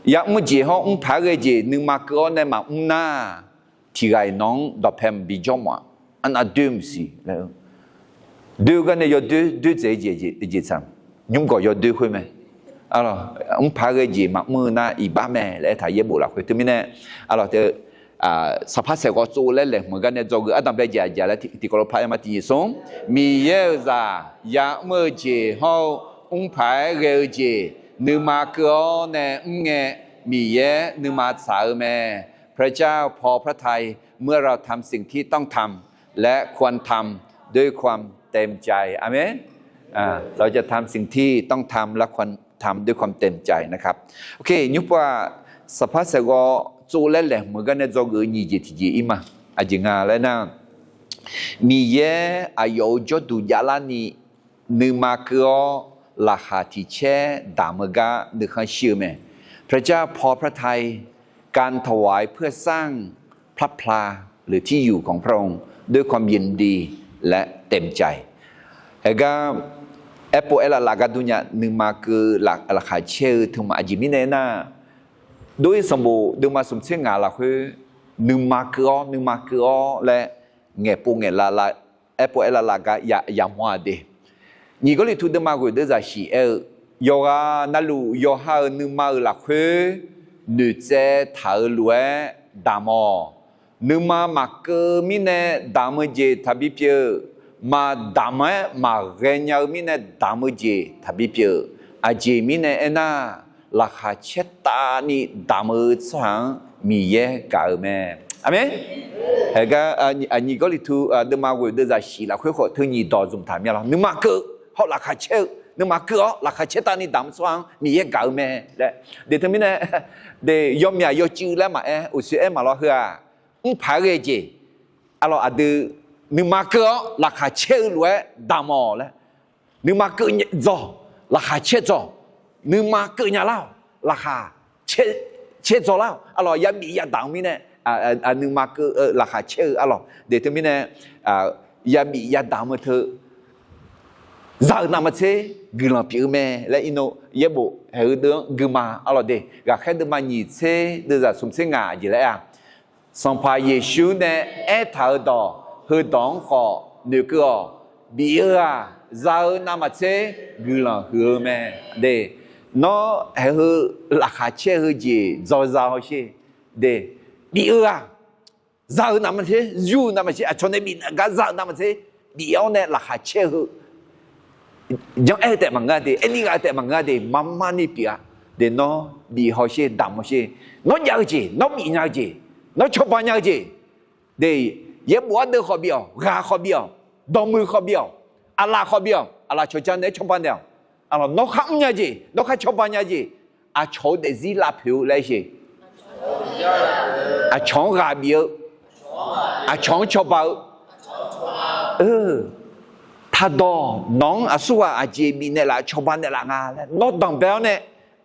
ya'mr jeq hawr mrpaq-aer ghae jeq nuima keuv-awr nae maqmr nar, tiq ghaq-iq nawq-anr dawqpae maqbi jawr mawf-a. Arnav doer maqsiq laer, doer-eu gar nae yawdoer doer dzaeq-eu jeq tsaq, nymr gawq yawdoer khoer mae. Mrpaq-aer ghae jeq maqmr-eu nar iqbax mae laer aertaq yaerbof lafkhoer teumirnae, arlawq te, saqpar saeqghawv tsov laer laeqhmq-eu gar nae dzawgeuf ardanq bae jeq aqjeq laer tiqkawv lof par aer ma tiqjeq smr, Miqyaer-euq zaq ya'mr-eu jeq hawr-eu mrpaq-aer ghae-eu jeq nuima keuv-awr nae mr ngae, Miqyaer nuima tsaq-eu mae. พระเจ้าพอพระทัย เมื่อเราทำสิ่งที่ต้องทำ และควรทำด้วยความเต็มใจ อาเมน เราจะทำสิ่งที่ต้องทำ และควรทำด้วยความเต็มใจนะครับ Nymr pov-aq, saqpar saeqghawv tsov laer laeqhmq-eu gar nae dzawgeuf-eu nyiq jeq tiqjeq ir ma. Aqjeq nga laer nar, Miqyaer aqyawf-euq jawrduq javlarni nuima keuv-awr laqkhaq tiq caer damq-eu gar nuikhanr shir-eu mae. พระเจ้าพอพระทัย การถวายเพื่อสร้างพระพลาหรือที่อยู่ของพระองค์ด้วยความยินดีและเต็มใจ Heugar aerpov aerlaf laf gar durnya nuima keuv laqkhaq caer-eu teu ma. Aqjeq mirnae aernar, dov-ir sanqbof deuvma smq tser ngaq lafkhoer nuima keuv-awr nuima keuv-awr laer ngaeqpov ngaeqlav lav aerpov aerlaf laf gar yamawr-a de. Nyiq Gawrliqtu deuvma ghoeq deuvzaq shiq aer-eu, yawqghaq navluf yawqha-euq nuima-euq lafkhoer noeqtsaev taq-eu lof-aer damq-awq. Nuima maqkeuv mirnae damq-eu jeq taqbi pyeuf-eu, maqdamq-aer maqghae nya-eu mirnae damq-eu jeq taqbi pyeuf-eu. Aqjeq mirnae aernar, laqkhaq caertavni damq-eu tsawrhaq-anr Miqyaer gaq-eu mae. Aqmeq. Heugar aqnyiq Gawrliqtu deuvma ghoeq deuvzaq shiq lafkhoer khawf teu nyiq dawq zmq taq mya lawr. Nuima keuv hawr laqkhaq caer-eu, nuima keuv-awr laqkhaq caertavni damq-eu tsawrhaq-anr Miqyaer gaq-eu mae laer. De teumirnae, de yawmyaq yawcuiv laer maqaer, uqshoe aer maqlawr heu-aq, mrpaq-aer ghae jeq, arlawq aqdui nuima keuv-awr laqkhaq caer-eu lof-aer damq-awq laer. Nuima keuv dzawq, laqkhaq caer dzawq, nuima keuv nya lar-awq, laqkhaq caer dzawq lar-awq, arlawq yabif yadamq-eu mirnae, nuima keuv laqkhaq caer-eu arlawq de teumirnae, yabif yadamq-eu teu zaq-eu navmaqtser guiqlanq pyeuf-eu mae laer iqnan yaerbof haeq-eu deuv-anr guima arlawq de. Ghaqkhaer deuvma nyiq tser deuvzaq smq tser ngaq jeq laer-a, Sanqpaq Yeqsur nae aertaq-eu dawq heudawq-anr khawf noeqkeuv-awq. Bif-eu-aq, za-eu navmaqtser guiqlanq huiq-eu mae. De, nawr haeq heu laqkhaq caer-eu jeq dzaw za hawsher. De, bif-eu-aq, za-eu navmaqtser, yur-eu navmaqtser, aqcawq nae bifnaeq gar za-eu navmaqtser, bif-awr nae laqkhaq caer-eu heu jan aer-eu taef maqngeur de, aerni ghaq-eu taef maqngeur de, marmarni pyeuf-a. De, nawr bif hawsher, damq hawsher. Nawr jav-eu jeq, nawr bif nya-eu jeq, nawr cawba nya-eu jeq. De, yaerbof ardeuv khawf bif-awq, ghaq khawf bif-awq, dawqmuiq khawf bif-awq, aqlaf khawf bif-awq, aqlaf cawqja naeq-aer cawba naeq-awq. Nawr khar mrnya jeq, nawr khar cawba nya jeq, aqcawq-eu daefzir lavpoeq-eu laer sheq. Aqcawq-anr ghaq bif-eu, aqcawq-anr cawba-eu. Taqdawq nawq-anr aqsurghaq aqjeq bifnaeq laf, cawba naeq laf nga laer nawr danqbae-awr nae,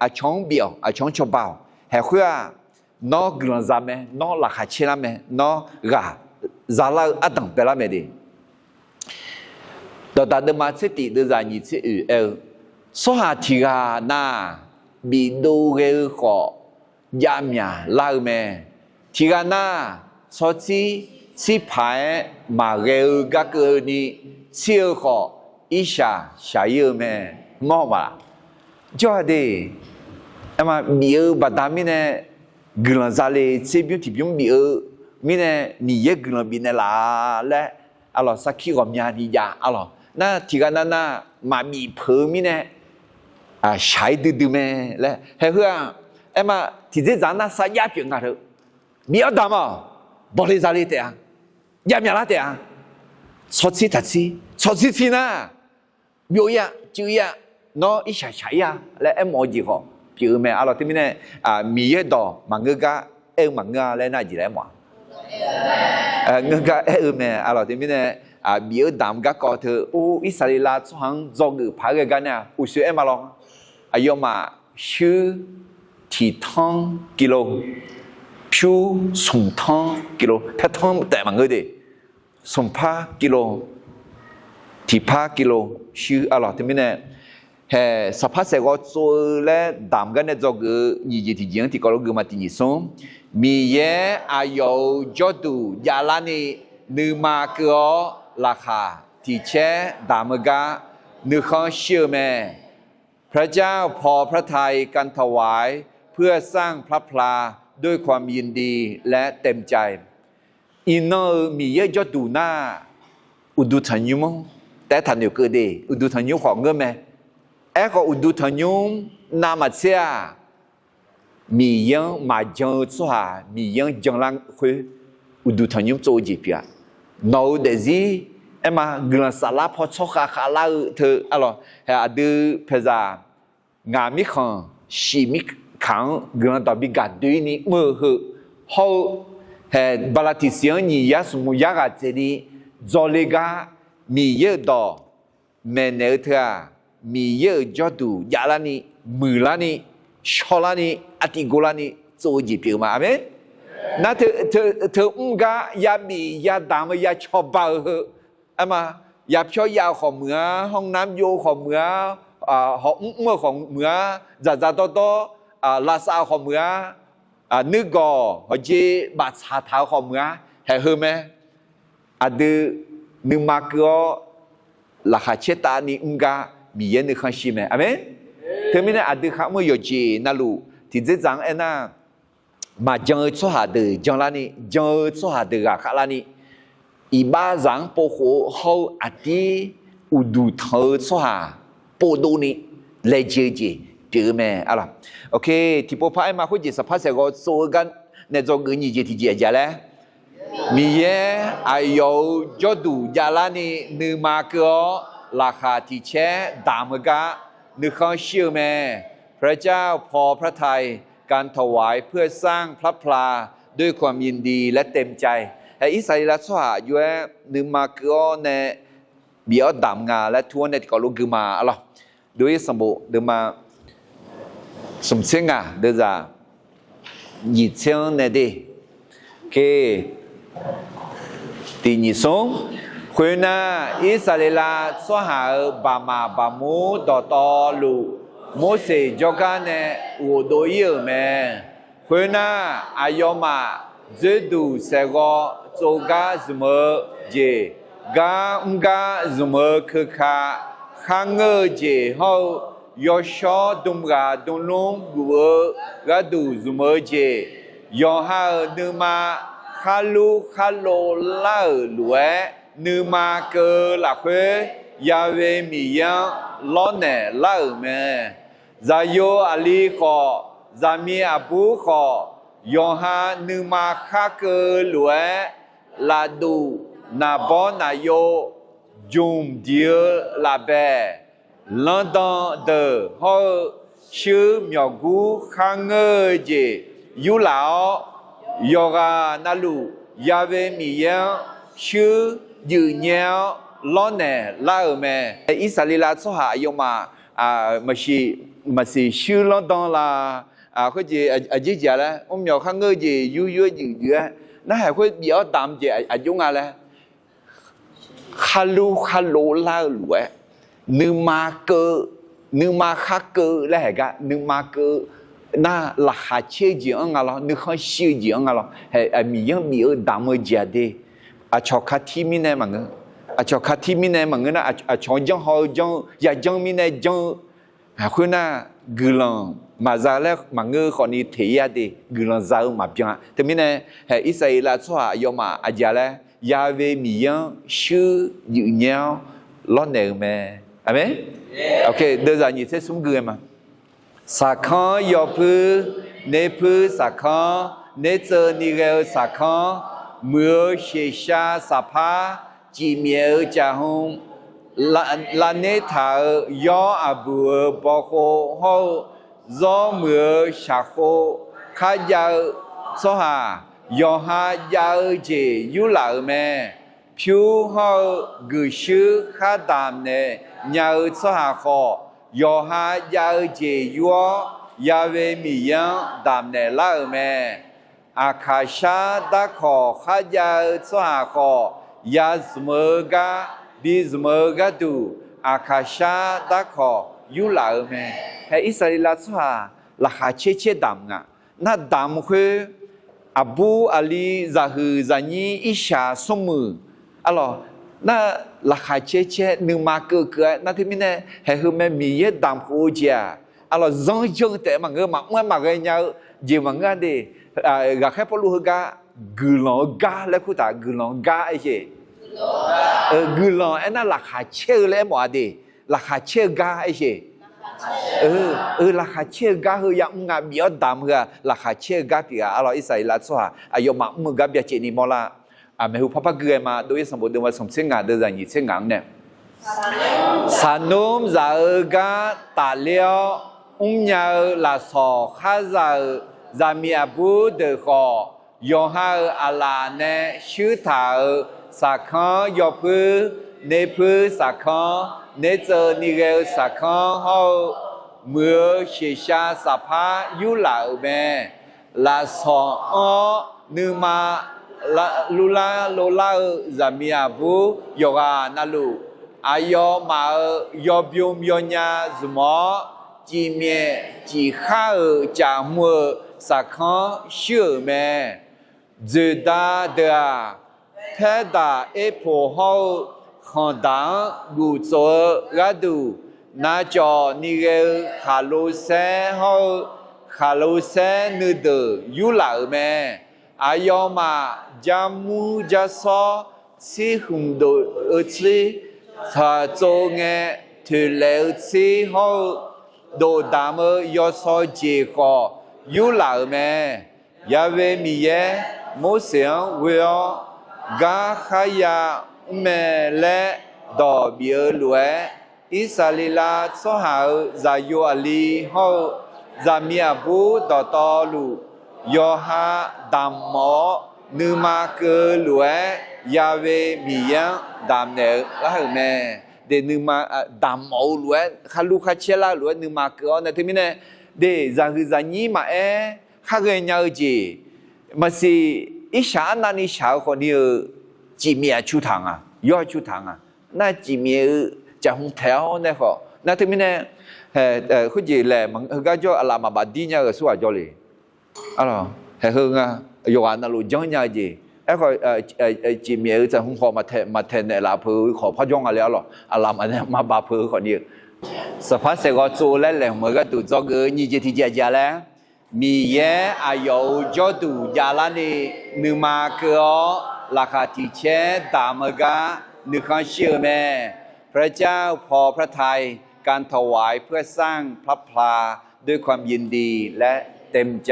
aqcawq-anr bif-awq, aqcawq-anr cawba-awq. Haeq khoer-aq, nawr guiqlanq za mae, nawr laqkhaq caer lar mae, nawr ghaq zalar-eu ardanq baelar mae de. Dawqdaq deuvma tser tif deuvzaq nyiq tser oeq aer-eu, tsawrhaq tiq ghaq nar, bifdov ghae-eu khawf javmyaq lar-eu mae. Tiq ghaq nar, tsawrtsir tsirpaq-aer maqghae-eu gar keuvni tsir-eu khawf, irshaq shaq-ir-eu mae. Mawr ma, jawr-a de. Aerma bif-eu baqda mirnae guiqlanq zale, tserbymr tiqbymr bif-eu mirnae Miqyaer guiqlanq bifnaeq laf laer, arlawq sarkir ghawqmyani jav arlawq. Nar tiq ghaq nav nar maqbif peuq-eu mirnae shaq-ir duidui mae laer. Haeq heu-aq, aerma tiqdzerdzaq nar sarjax pyeuf nga teu. Bif-awr damq-awq, bawqle zale taef-a, javmyaq lar taef-a. Tsawrtsir taqtsir, tsawrtsir tsir nar, byov-ir-a, cuiv-ir-a, nawr irshaq shaq-ir-a laer aermawf-eu jeq khawf, pyeuf-eu mae. Arlawq teumirnae, Miqyaer dawq maqngeur gar aer-eu maqngeur-a laer nar jeq laer aer mawf-a. Ngeur gar aer-eu mae. Arlawq teumirnae, bif-eu damq garkawv teu or Irsaqleqlav tsawrhaq-anr dzawgeuf paq-aer ghae gar nar-aq, uqshoe aer ma lawr. Aqyawfmaf shuir tiqtanr kilo, pyur smqtanr kilo, paertanr taef maqngeur de. Smqpar kilo, tiqpar kilo shuir. Arlawq teumirnae, haeq saqpar saeqghawv tsov-eu laer damq gar nae dzawgeuf-eu nyiq jeq tiqjeq-anr tiqkawv lof geuf ma. Tiq nyiq smr, Miqyaer aqyawf-euq jawrduq javlarni nuima keuv-awr laqkhaq tiqcaer damq-eu gar nuikhanr shir-eu mae. พระเจ้าพอพระทัยการถวายเพื่อสร้างพระพลาด้วยความยินดีและเต็มใจ Iqnan-euq Miqyaer jawrduq nar, uqduq tanqnymr-anr taef-aer taqnoeq keuv de. Uqduq tanqnymr khawf ngeur mae. Aerkhawf uqduq tanqnymr navmaqtser-aq, Miqyaer-anr maqjan-eu tsawrhaq Miqyaer-anr janlar khoer uqduq tanqnymr tsov-eu jeq pyeuf-a. Nawq-euq daefzir aer ma, guiqlanq saflar paw tsawrkhav khavlar-eu teu. Arlawq, haeq aqdui paeqzaq ngaq mirkhanq shiq mirkaq-anr guiqlanq dawq bi gaq doeni mr-eu heu hawr-eu, haeq bala tiqsiq-anr nyiq yar smq yar ghaq dzaeqni dzawle gar Miqyaer-euq dawq maeqnaeq-eu teu-aq, Miqyaer-euq jawrduq javlarni, muiqlarni, shawrlarni, artiv govlarni tsov-eu jeq pyeuf-eu ma. Aqmeq. Nar teu mr gar yabif yadamq-eu ya cawba-eu heu, aer ma, yapyawr yav-eu khawf muiq-ar, hawrnamr jov-eu khawf muiq-ar, hawq mrmr-eu khawf muiq-ar, dzaqdzaq dawrdawr lavsav-eu khawf muiq-ar, nuirgawq hawqjeq baftsaq taq-eu khawf muiq-ar, haeq heu mae. Aqdui nuima keuv-awr laqkhaq caertavni mr gar Miqyaer nuikhanr shir mae. Aqmeq. Teumirnae aqdui kharmr-eu yawqjeq navluf tiqdzerdzaq-anr aernar, maqjan-eu tsawrhaq deuq janlarni, jan-eu tsawrhaq deuq ghaqkhav larni, iqbaxzaq-anr povkhof-eu hawr-eu aqdir uqduq tanq-eu tsawrhaq povdov ni laejae-eu jeq pyeuf-eu mae. Arlawq, tiqpov par aer ma khoerjeq saqpar saeqghawv tsov-eu gar nae dzawgeuf nyiq jeq tiqjeq aqjeq laer, Miqyaer aqyawf-euq jawrduq javlarni nuima keuv-awr laqkhaq tiqcaer damq-eu gar nuikhanr shir-eu mae. พระเจ้าพอพระทัยการถวายเพื่อสร้างพระพลาด้วยความยินดีและเต็มใจ Haeq Irsaqleqlav tsawrhaq jov-aer nuima keuv-awr nae bif-awr damq nga laer tur-awr nae tiqkawv lof gui ma. Arlawq, dov-ir sanqbof deuvma smq tser ngaq deuvzaq nyiq tser-anr nae de. Tiq nyiq smr, khoernar, Irsaqleqlav tsawrhaq-euq baqmaq baqmur dawqtawvluf, Morseq jawrgar nae ghofdov-ir-euq mae. Khoernar, aqyawfmaf dzoerduq saeqghawv tsovgar zmq-eu jeq, gar mrgar zmq-eu keuka, kharngeur-eu jeq hawr-eu yawshawr dm ghaq dm lmr guf-eu gharduq zmq-eu jeq, yawqha-euq nuima kharlur kharlov lar-euq lof-aer, nuima keuv-eu lafkhoer Ya'we Miqyaer-anr lawrnaeq lar-euq mae. Zaqyo aqli khawf, zaqmiq aqbur khawf, yawqha nuima khar keuv-eu lof-aer, lafduq naqbawr naqyo jmq diq-eu lafbaeq, lanrdan deuq hawr-eu shuir myawqgur kharngeur-eu jeq yurlaf-awr, yawqghaq navluf Ya'we Miqyaer-anr shuir juif nyaer-awr lawrnaeq lar-euq mae. Irsaqleqlav tsawrhaq aqyawfmaf maqsiq shuir lanrdan la, khoerjeq aqjeq jeq-a laer, mrmyawq kharngeur-eu jeq yur yur-aer juif juif-aer, narhaq khoer bif-awr damq jeq aqjox nga laer, kharlur kharlov lar-eu lof-aer, nuima keuv, nuima khar keuv laer haeq gar nuima keuv nar, laqkhaq caer-eu jeq-anr nga lawr, nuikhanr shir-eu jeq-anr nga lawr, haeq Miqyaer-anr bif-eu damq-eu jeq-aq de. Aqcawq katir mirnae maqngeur, aqcawq katir mirnae maqngeur nar, aqcawq-anr janr haw-eu janr-eu, yajanr mirnae janr-eu, khoernar, guiqlanq maqza laer maqngeur khawfni teq-ir-a de, guiqlanq za-eu maqbyan-a. Teumirnae, haeq Irsaqleqlav tsawrhaq aqyawfmaf aqjeq laer, Ya'we Miqyaer-anr shuir juif nyaer-awr lawrnaeq-eu mae. Aqmeq. Deuvzaq nyiq tser smr gui-aer ma. Saqkanr yawpuir, nerpuir saqkanr, nertseuv ni ghae-eu saqkanr, muiq-eu sheqshav saqpar, cifmyaef-eu caqhmq, lavner taq-euq yawr aqbuq-euq bawkhov hawr-eu Zawr muiq-eu shaqkhov kharjav-eu tsawrhaq, yawqha jav-eu jeq yurlaf-euq mae. Pyur hawr-eu guiqshuir khar damq naeq nya-eu tsawrhaq khawf, yawqha jav-eu jeq yur-awr, Ya'we Miqyaer-anr damq naeq lar-euq mae. Aqkaqshar darkawq kharjav-eu tsawrhaq khawf, ya zmq-eu gar bi zmq-eu gharduq, aqkaqshar darkawq yurlaf-euq mae. Hae Irsaqleqlav tsawrhaq laqkhaq caer caer damq nga. Nar damq khoer, aqbur aqli zaqhuiq zaqnyir irshaq smrmuiq, arlawq, nar laqkhaq caer caer nuima keuv keuv-aer nar teumirnae, haeq heu mae Miqyaer damq khof-eu jeq-aq, arlawq, zanr janr-eu taef maqngeur, maqmr-aer maqghae nya-eu jeq maqngeur-a de. Ghaqkhaer Pawrluv heugar guiqlanq-eu gar laer kurtaq, guiqlanq-eu gar aer jeq. Guiqlanq aernar laqkhaq caer-eu laer aermawf-a de. Laqkhaq caer-eu gar aer jeq. Laqkhaq caer-eu gar heu yamr nga, bif-awr damq heu-aq laqkhaq caer-eu gar pyeuf-a. Arlawq, Irsaqleqlav tsawrhaq aqyawfmaf mr-eu gar byacaevni mawrlar. Aqmeq hu parpar gui-aer ma, dov-ir sanqbof deuvma smq tser ngaq deuq zaqnyiq tser ngaq-anr nae, saqnmr zaq-eu gar tafler-awr mrnya-eu lafsawq khar za-euq zaqmiq aqbur deuq khawf, yawqha-euq aqlaf nae shuir taq-euq saqkanr yawpuir, nerpuir saqkanr, nertseuv ni ghae-eu saqkanr hawr-eu, muiq-eu sheqshav saqpar yurlaf-euq mae. Lafsawq anr-awr nuima luvlar lovlar-eu zaqmiq aqbur yawqghaq navluf, aqyawfmaf-euq yawbym yawnya zmq-awr, cifmyaef cifkhar-euq caf hmr-eu saqkanr shuir-euq mae. Dzoeqda deuq-aq, paerdaq erpoq hawr-eu khanqdaq-anr guftsof-eu gharduq, navcawq ni ghae-eu khaqlosaer hawr-eu khaqlosaer nuideuq yurlaf-euq mae. Aqyawfmaf jarmur jarsawr, tsirkhmq dov-eu tsir, taqtsov ngae toeqlaef-eu tsir hawr-eu, dovdamq-eu yawsaw jeq khawf yurlaf-euq mae. Ya'we Miqyaer, Morseq-anr ghoe-awr gar kharya mr mae laer dawq bif-eu lof-aer, Irsaqleqlav tsawrhaq-euq zaqyo aqli hawr-eu zaqmiq aqbur dawqtawvluf, yawqha damq mawf-awr nuima keuv-eu lof-aer, Ya'we Miqyaer-anr damq naeq-eu lar-euq mae. De nuima damq mawf-eu lof-aer, kharlur kharcaer lar-eu lof-aer nuima keuv-awr nae teumirnae, de zaqhuiq zaqnyir maqaer, khar ghaenya-eu jeq, maqsiq irshaq arnavni shaq-eu khawfni-eu, cifmyaef aqcu taq nga, yawr aqcu taq nga. Nar cifmyaef-eu caf hmr taeq-awr nae khawf nar teumirnae, khoerjeq laeq heugar jawr aqlaf maqbaf dir nya-eu aqsurghaq jawr le. Haeq heu nga, yawqghaq navluf janrnya-eu jeq. Aerkhawf, cifmyaef-eu caf hmr khawf maqtaeq naeqlaf peuq-eu khawf parjawr nga le arlawq. Aqlaf maqnae maqbaf peuq-eu khawfni-eu, saqpar saeqghawv tsov laer laeqhmq-eu gharduq dzawgeuf-eu nyiq jeq tiq jeq aqjeq-a laer, Miqyaer aqyawf-euq jawrduq javlarni nuima keuv-awr laqkhaq tiq caer damq-eu gar nuikhanr shir-eu mae. พระเจ้า พอพระทัย การถวายเพื่อสร้างพระพลา ด้วยความยินดีและเต็มใจ.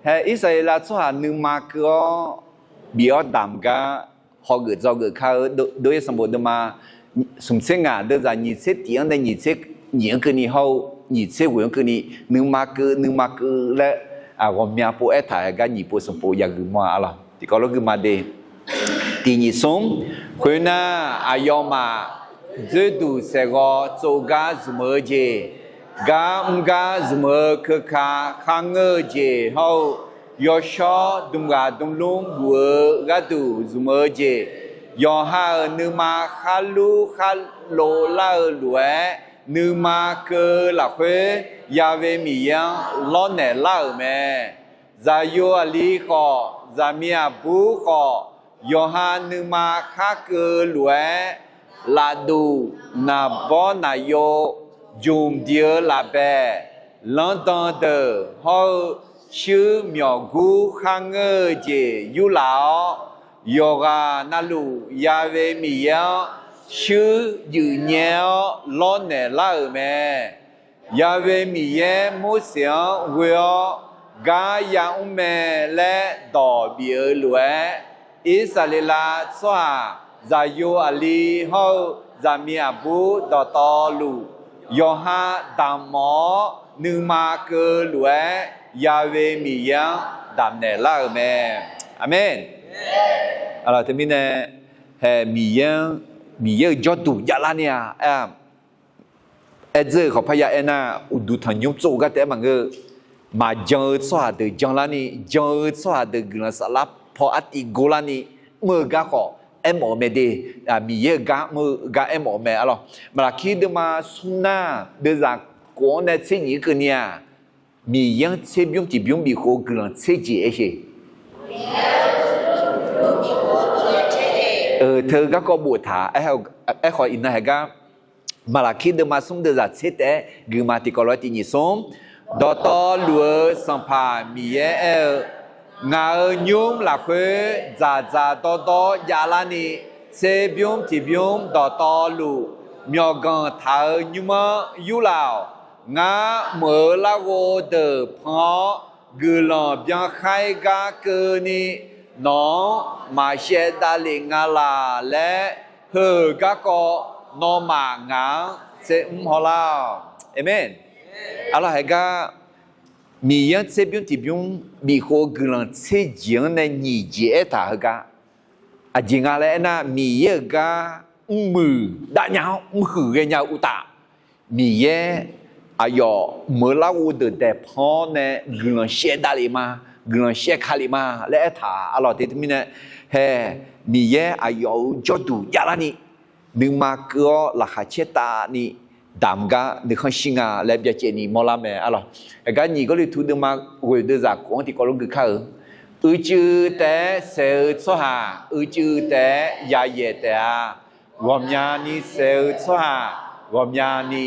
Hae Irsaqleqlav tsawrhaq nuima keuv-awr bif-awr damq gar hawgeuf dzawgeuf kar-eu dov-ir sanqbof deuvma smq tser ngaq deuv zaq nyiq tser tiq-anr nae nyiq tser nyiq-anr keuvni hawr-eu nyiq tser ghoeq-anr keuvni nuima keuv nuima keuv laer ghawqmya pov aertaq-aer gar nyiq pov smq pov yagui mawr-a arlawq. Tiqkawv lawr guima de. Tiq nyiq smr, khoernar, aqyawfmaf dzoerduq saeqghawv tsov gar zmq-eu jeq, gar mr gar zmq-eu keuka kharngeur-eu jeq hawr-eu, yawshawr dmq ghaq dmq lmr guf-eu gharduq zmq-eu jeq, yawqha-euq nuima kharlur kharlov lar-eu lof-aer, nuima keuv-eu lafkhoer, Ya'we Miqyaer-anr lawrnaeq lar-euq mae. Zaqyo aqli khawf, zaqmiq aqbur khawf, yawqha nuima khar keuv-eu lof-aer, lafduq naqbawr naqyo, jmq diq-eu lafbaeq, lanrdan deuq hawr-eu, shuir myawqgur kharngeur-eu jeq yurlaf-awr, yawqghaq navluf Ya'we Miqyaer-anr shuir juif nyae-awr lawrnaeq lar-euq mae. Ya'we Miqyaer Morseq-anr ghoe-awr gar yamr mae laer dawq bif-eu lof-aer, Irsaqleqlav tsawrhaq zaqyo aqli hawr-eu zaqmiq aqbur dawqtawvluf, yawqha damq mawf-awr nuima keuv-eu lof-aer, Ya'we Miqyaer-anr damqnaeq lar-euq mae. Aqmeq. Aqlaf teumirnae, hae Miqyaer-anr, Miqyaer-euq jawrduq javlarni-a aer-a. Aerdzeur-euq khawqpar ya aernar, uqduq tanqnymr tsov-eu gar taef-aer maqngeur-eu, maqjan-eu tsawrhaq deuq janlarni, jan-eu tsawrhaq deuq guiqlanq saflar paw artiv gorlarni, mr-eu gar khawf aermawf-eu mae de. Miqyaer-euq gar mr-eu gar aermawf-eu mae arlawq. Maqlaqkir deuvma smr nar, deuvzaq khof-anr nae tser nyiq-anr keuvni-aq, Miqyaer-anr tserbymr tiqbymr bifkhof-eu guiqlanq tser jeq aer sheq. Teu garkawv boftaq, aerkhawf iqnan haeq gar, Maqlaqkir deuvma smr deuvzaq tser taef-aer guiqma tiqkawv lof-aer tiq nyiq smr. Dawqtawvluf-eu Sanqpaq Miqyaer aer-eu, ngaq-euq nymr lafkhoer dzaqdzaq dawrdawr javlarni, tserbymr tiqbymr dawqtawvluf myawqganq taq-eu nymr-anr yurlaf-awq. Ngar meuq-eu larghov deuq pan-awr, guiqlanq byankhaer gar keuvni, nawq-anr maqshaev davlef nga laq laer, heu-euq garkawv nawmaf ngaq-anr tsermr hawlar-awq. Aqmeq. Arlawq haeq gar, Miqyaer-anr tserbymr tiqbymr bifkhof-eu guiqlanq tser jeq-anr nae nyiq jeq aertaq heugar, aqjeq nga laer aernar, Miqyaer-euq gar mrmuiq davnya-anr mrhuiq ghaenya-eu uqtaf, Miqyaer aqyawf meuq-eu larghov deuq daeq pan-awr nae guiqlanq shaev davlef ma, guiqlanq shaev ka lef ma laer aertaq arlawq. Teumirnae, hae Miqyaer aqyawf-euq jawrduq javlarni, nuima keuv-awr laqkhaq caertavni damq gar nuikhanr shir nga laer byacaevni mawrlar mae arlawq. Aqgar nyiq Gawrliqtu deuvma ghoeq deuvzaq khof-anr tiqkawv lof gui kar-eu, uicuiv taef-aer saeq-eu tsawrhaq uicuiv taef-aer yayaeq taef-a. Ghawqmyani saeq-eu tsawrhaq ghawqmyani,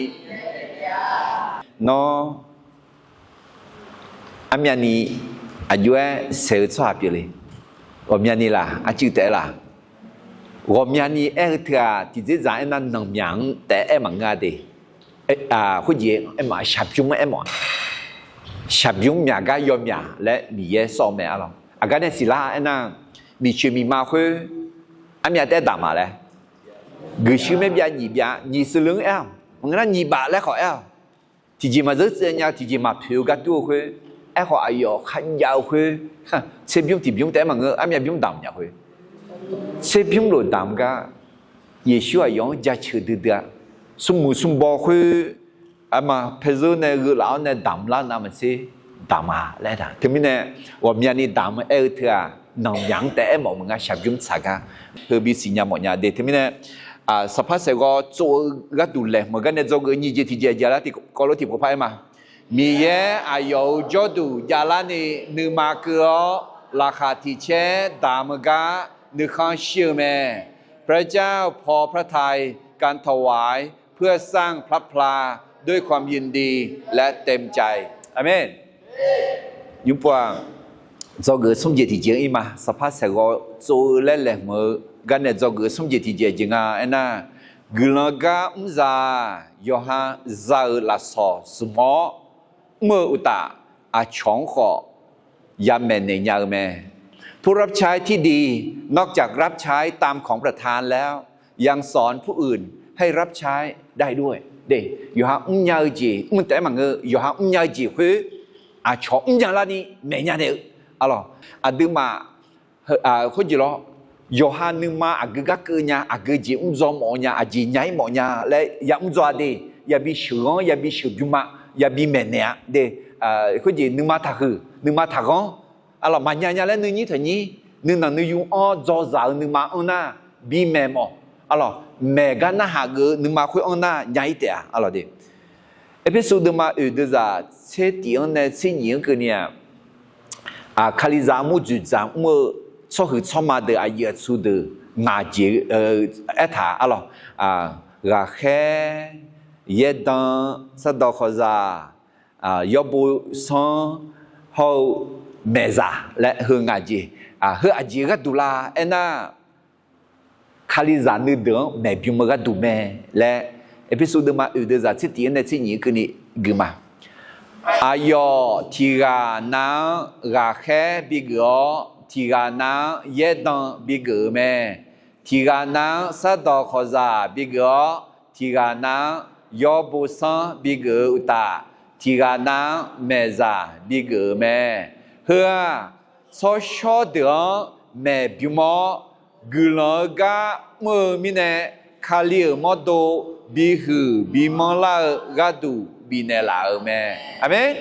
nawr armyavni aqjox-aer saeq-eu tsawrhaq pyeufle. Ghawqmyani laq, arcuiv taef-aer laq. Ghawqmyani aer-eu teu-aq, tiqdzerdzaq aernar nanqmyaq-anr taef-aer aer maqngeur-a de. Khoerjeq aermawf-a, shaqbymr aermawf-a. Shaqbymr myaq gar yawmyaq laer Miqyaer sawr-eu mae arlawq. Aqgar nae siqlar aernar, miqcoeq miqma khoer armyav taef-aer damq-a laer, guiqshuir maer byav nyiq byav nyiq suqleu-anr aer-awq. Maqngeur nar nyiq baf laer khawf aer-awq. Tiqjeq maqzeur tsaev nya, tiqjeq maqpoeq-eu gar dur-eu khoer, aerkhawf aqyawf kharjav-eu khoer, tserbymr tiqbymr taef-aer maqngeur, armyav bymr damq nya khoer, tserbymr lof damq gar, Yeqsur aqyawf-anr jaceuq duidui-a. Smrmuiq smrbaw khoer, arma paerzeur nae gheulaf-awr nae damq lar navmaqtser damq-a laer taq. Teumirnae ghawqmyani damq-eu aer-eu teu-aq, nanqmyaq-anr taef-aer mawf maqnga, shaqbymr tsaq gar. Heu bisiq nya mawf nya de. Teumirnae, saqpar saeqghawv tsov-eu gharduq laeqhmq-eu gar nae dzawgeuf nyiq jeq tiqjeq jeq lar tiqkawv lof tiqpov par-aer ma. Miqyaer aqyawf-euq jawrduq javlarni nuima keuv-awr laqkhaq tiq caer damq-eu gar nuikhanr shir-eu mae. พระเจ้าพอพระทัย การถวายเพื่อสร้างพระพลาด้วยความยินดีและเต็มใจ Aqmeq. Nymrpov-aq, dzawgeuf smr jeq tiqjeq-anr ir ma. Saqpar saeqghawv tsov-eu laer laeqhmq-eu gar nae dzawgeuf smr jeq tiqjeq jeq nga aernar, guiqlanq gar mrzaq-aq, yawqha za-euq lafsawq smq-awr mr-eu uqtaf, aqcawq-anr khawf yamaeq naeq nya-eu mae. ผู้รับใช้ที่ดี นอกจากรับใช้ตามของประทานแล้ว ยังสอนผู้อื่นให้รับใช้ได้ด้วย de. Yawqha mrnya-eu jeq mr taef-aer maqngeur, yawqha mrnya-eu jeq khoer aqcawq mrnya larni maeqnya naeq-eu arlawq. Aqduimaf khoerjeq lawr, yawqha nuima aqgeu gar keuv nya, aqgeu jeq mrdzaw mawf nya, aqjeq nya-ir mawf nya laer ya mrdzaw-a de. Yabi sheuqghanr, yabi sheuqbymr ma, yabi maeqnaeq-a de. Khoerjeq nuima taqhuiq, nuima taqghanr, arlawq, maqnya nya laer nuinyir taqnyir, nuinanq nuiyu-anr dzawzaq-eu nuima anr nar, bimaeq mawf. Arlawq, maeq gar narhaq geuf-eu nuima khoer anr nar nya-ir taef-a arlawq de. Erpersu deuvma oeq deuvzaq tser tif-anr nae tser nyiq-anr keuvni-aq, Kalizaq armur dzoeqdzaq mr-eu tsawrhuiq tsawrma deuq aqyuif aqtsu deuq ngaq jeq aertaq arlawq. Ghaqkhaer, yaerdan, sardawq khawqzaq, yawrbo sanr, hawr-eu maeqzaq laer heu ngaq jeq, heu aqjeq gharduq la aernar, Kalizaq nuideuq-anr maeqbym-eu gharduq mae laer, Erpersu deuvma oeq deuvzaq tser tif-anr nae tser nyiq-anr keuvni geuf ma. Aqyawf tiqghaq nav-anr ghaqkhaer bigeuf-awr, tiqghaq nav-anr yaerdan bigeuf-eu mae. Tiqghaq nav-anr sardawq khawqzaq bigeuf-awr, tiqghaq nav-anr yawrbo sanr bigeuf-eu uqtaf, tiqghaq nav-anr maeqzaq bigeuf-eu mae. Heu-aq, tsawrshawr deuq-anr maeqbym-awr, guiqlanq-eu gar mr-eu mirnae, Kali-euq mawrdo bihuiq bimanr lar-eu gharduq bifnaeq laf-euq mae. Aqmeq.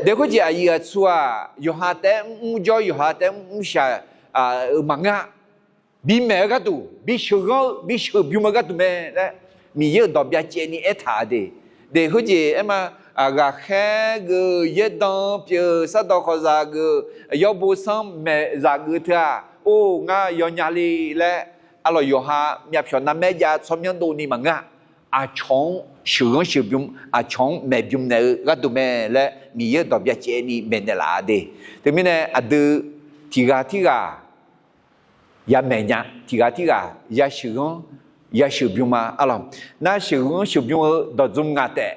Daef khoerjeq aqyuif aqtsu-aq, yawqha taef-aer mrmr jawr, yawqha taef-aer mrmr shaq-euq maqngeur-a. Bimaeq-eu gharduq, bisheuq ghanr-eu, bisheuq bym-eu gharduq mae laer, Miqyaer-euq dawq byacaevni aertaq-a de. Daef khoerjeq aerma, ghaqkhaer geuf, yaerdan pyeuf, sardawq khawqzaq geuf, yawrbo sanr maeqzaq geuf teu-aq, or, ngar yawnya le laer, arlawq yawqha myavpyawq navmaer jav tsawrmyanr dovni maqngeur-a. Aqcawq-anr sheuqghanr sheuqbym, aqcawq-anr maeqbym naeq-eu gharduq mae laer, Miqyaer-euq dawq byacaevni maeqnaeq laf-a de. Teumirnae aqdui tiqghaq tirghaq yamaeq nya, tiqghaq tirghaq yasheuqghanr yasheuqbym ma arlawq. Nar sheuqghanr sheuqbym-eu dawqdzm ngaq taef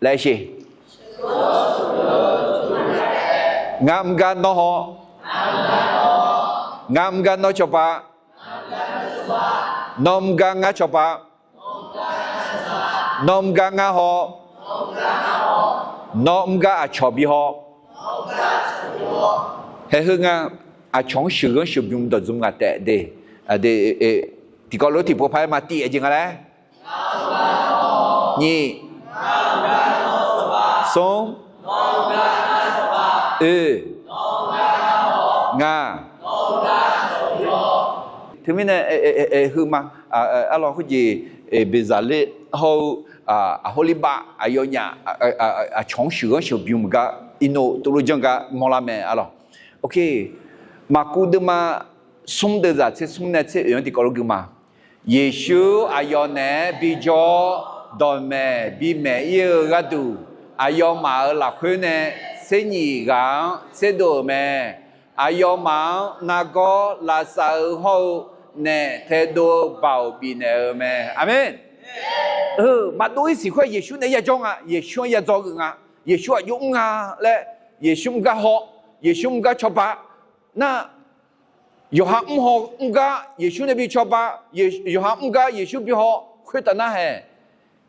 laer sher. Ngar mr gar nawr haw. Ngar mr gar nawr cawba. Nawr mr gar ngar cawba. Nawr mr gar ngar haw. Nawr mr gar aqcawq bi haw. Hae heu nga, aqcawq-anr sheuqghanr sheuqbym dawqdzm ngaq taef de. Tiqkawv lof tiqpov par-aer ma tiq aqjeq nga laer. Nyiq. Smr. Oe. Nga. Teumirnae, heu ma, arlawq khoerjeq, Beqzaqler hawr-eu, Aqhorlirbav aqyawfnyaf, aqcawq-anr sheuqghanr sheuqbym gar, Iqnoq tuvluv janr gar mawrlar mae arlawq. Maqkuv deuvma smr deuvzaq tser smr nae tser oeq-anr tiqkawv lof gui ma. Yeqsur aqyawf naeq-aer bijawr-awr, dawqmaeq bimaeq ir-eu gharduq, aqyawfmaf-euq lafkhoer nae tser nyif ghaq-anr tserdov-euq mae. Aqyawfmaf-anr nargawr lavsav-eu hawr-eu naef taedov-eu baoq bifnaeq-eu mae. Aqmeq. Maqdov ir siq khoer Yeqsur naeq-aer yajawr nga, Yeqsur-anr yadzaw geuf nga, Yeqsur aqjox mr nga laer, Yeqsur mr gar haw, Yeqsur mr gar cawba. Nar, yawqha mr haw mr gar Yeqsur nae bi cawba, yawqha mr gar Yeqsur bi haw, khoertav narhae.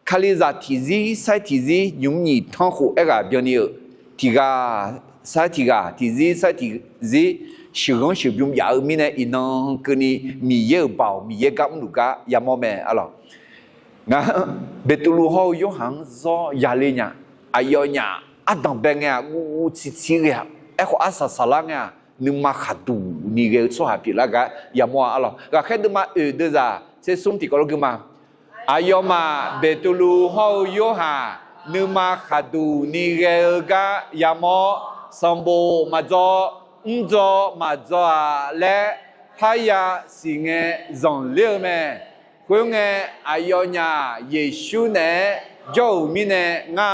Kalizaq tiqzir sair tiqzir nymq-mr nyiq tanr khof aerghaq byanni-euq, tiqghaq sair tiqghaq tiqzir sair tiqzir sheuqghanr sheuqbym yaf-eu mirnae iqnan keuvni Miqyaer-euq baoq Miqyaer gar mrluf gar yamawr mae arlawq. Ngar, Beqtuvluv hawr-eu Yorhaq-anr zawr yale nya. Aqyawfnyaf ardanq bae ngae-aq, guv guv tsiqtsiq ghae-a. Aerkhawf arsaq saqlar ngae-aq, nuima khaqduq ni ghae-eu tsawrhaq pyeuflar gar yamawr-a arlawq. Ghaqkhaer deuvma oeq deuvzaq tser smr tiqkawv lof gui ma. Aqyawfmaf Beqtuvluv hawr-eu Yorhaq nuima khaqduq ni ghae-eu gar yamawr, sanqbof maqdzaw, mrdzaw maqdzaw-aq laer parya siqngae zanqler-eu mae. Khoerngae, aqyawfnyaf Yeqsur naeq-aer jawr-euq mirnae nga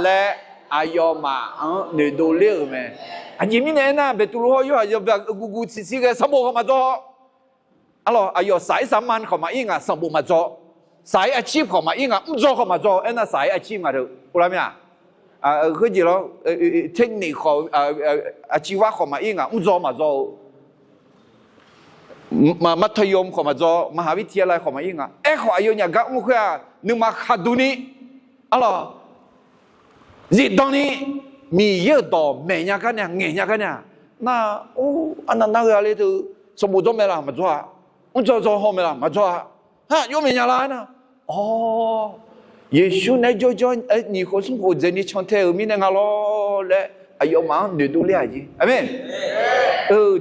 laer aqyawfmaf-anr noeqdov ler-euq mae. Aqjeq mirnae aernar, Beqtuvluv hawr Yorhaq yawbae guv guv tsiqtsiq ghae sanqbof khawf maqdzaw. Arlawq, aqyawf saq-ir saqma khawf maqir ngaq sanqbof maqdzaw. Saq-ir arcir khawf maqir ngaq mrdzaw khawf maqdzaw. Aernar saq-ir arcir maqdzaw uvlar mir-a. Khoerjeq lawr, technique khawf, arciv var khawf maqir ngaq mrdzaw maqdzaw-eu. Martav yawm khawf maqdzaw, maqhaq vir tiq yar lav khawf maqir ngaq. Aerkhawf aqyawfnyaf gar mr khoer-aq, nuima khaqduq ni, arlawq, zifdan ni, Miqyaer-euq dawq maeq nya gar nae, ngaeq nya gar nae-aq, nar, or, arnav nar ghae-a le teu, sanqbof dzaw mae laf maqdzaw-a, mrdzaw dzaw haw mae laf maqdzaw-a, ha, jawr maeq nya lar nar, awr, Yeqsur naeq-aer jawrjawr-aer nyiq khof smr khof dzaeqni cantae-euq mirnae nga lawr laer aqyawfmaf-anr noeqdov ler-aq jeq. Aqmeq.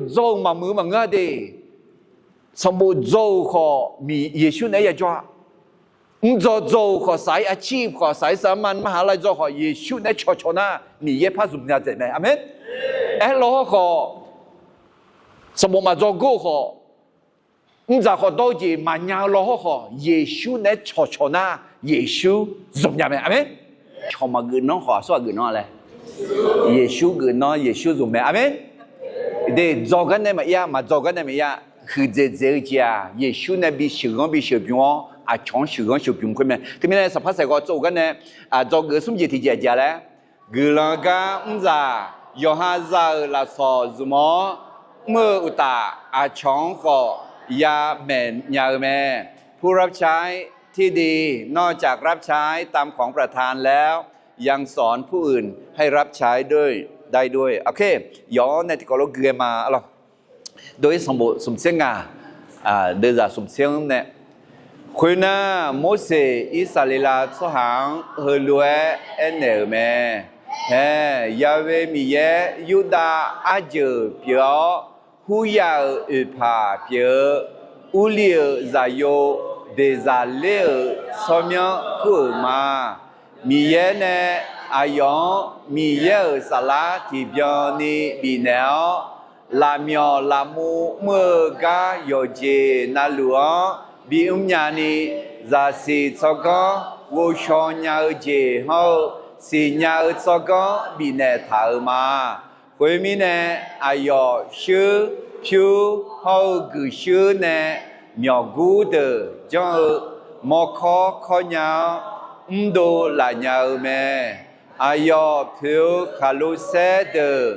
Dzaw-euq maqmuiq-eu maqngeur-a de. Sanqbof dzaw-euq khawf, Yeqsur naeq-aer yajawr-a. Mrdzaw dzaw-euq khawf, saq-ir arcir khawf, saq-ir saqma marhaq lav dzaw khawf, Yeqsur naeq-aer cawqcawq nar, Miqyaer par zmq nya dzaeq mae. Aqmeq. Aerlawr hawrkhawf, sanqbof maqdzaw gor-eu khawf, mrdzaq khawf dawr-eu jeq maqnya-eu law hawrkhawf, Yeqsur naeq-aer cawqcawq nar, Yeqsur zmq nya mae. Aqmeq. Cawq maqgeuf nanr khawf, aqsur ghaq geuf nanr laer, Yeqsur geuf nanr, Yeqsur zmq mae. Aqmeq. De, dzaw gar nae maqir-a, maqdzaw gar nae maqir-a. Huiqdzaeq dzaeq-eu jeq-aq, Yeqsur nae bi sheuqghanr bi sheuqbym-awr, aqcawq-anr sheuqghanr sheuqbym khoer mae. Teumirnae Sanqpaq Saeqgawv tsov-eu gar nae, dzaw geuf-eu smr jeq tiqjeq aqjeq-a laer, guiqlanq gar mrdzaq yawqha za-euq lafsawq zmq-awr, mr-eu uqtaf, aqcawq-anr khawf ya maeq nya-eu mae. ผู้รับใช้ที่ดี นอกจากรับใช้ตามของประทานแล้ว ยังสอนผู้อื่นให้รับใช้ได้ด้วย โอเค, yawf-anr nae tiqkawv lof gui ghae ma, arlawr. Dov-ir sanqbof smqtser ngaq, deuvzaq smqtser anr nae, khoernar, Morseq Irsaqleqlav tsawrhaq-anr heulof-aer aernaeq-euq mae. Hae, Ya'we Miqyaer Yurdav arjeuq pyeuf-awr, Hurya-euq oeqpaq pyeuf-eu Urli-euq zaqyo Beqzaqler-euq tsawrmyanr kur-euq ma. Miqyaer nae aqyawf-anr Miqyaer-euq saflar tiqbyan ni bifnaeq-awr, lafmyawf lafmuv mr-eu gar yawqjeq navluf-anr bimr nyani, zaqsiq tsawrganr ghovshaw nya-eu jeq hawr-eu siqnya-eu tsawrganr bifnaeq taq-euq ma. Khoermirnae, aqyawf shuir pyur hawr-eu guiqshuir nae myawqgur deuq janr-eu mawrkawr kawr nya-awr, mrdov laf nya-eu mae. Aqyawf poeq-eu khaqlo saer deuq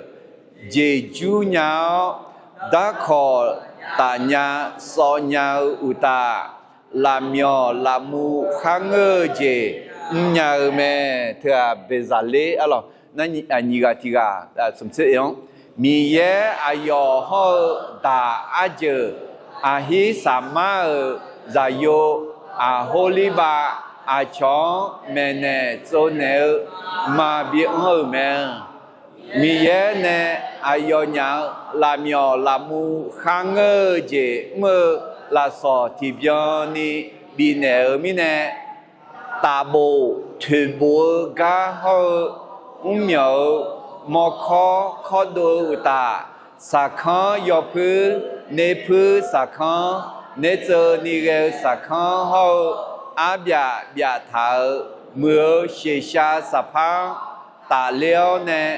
jeqjur nya-awr, darkawq tafnya sawv nya-eu uqtaf, lafmyawf lafmuv kharngeur-eu jeq mrnya-eu mae. Teu-aq, Beqzaqler, arlawr, nyiq ghaq tiq ghaq smqtser oe-anr, Miqyaer aqyawf hawr-eu daq arjeuq, Aqhir Saqmar-euq zaqyo Aqhorlirbav aqcawq-anr maeqnaeq tsovnaeq-eu maqbi anr-euq mae. Miqyaer nae aqyawfnyaf-euq lafmyawf lafmuv kharngeur-eu jeq mr-eu lafsawq tiqbyan ni bifnaeq-euq mirnae, tafbof toeqbof-eu gar hawr-eu, mrmyawf-eu mawrkawr kawrdov-eu uqtaf, saqkanr yawpuir, nerpuir saqkanr, nertseuv ni ghae-eu saqkanr hawr-eu, arbyaf byaf taq-euq muiq-eu sheuqshav saqpar-anr tafler-awr nae,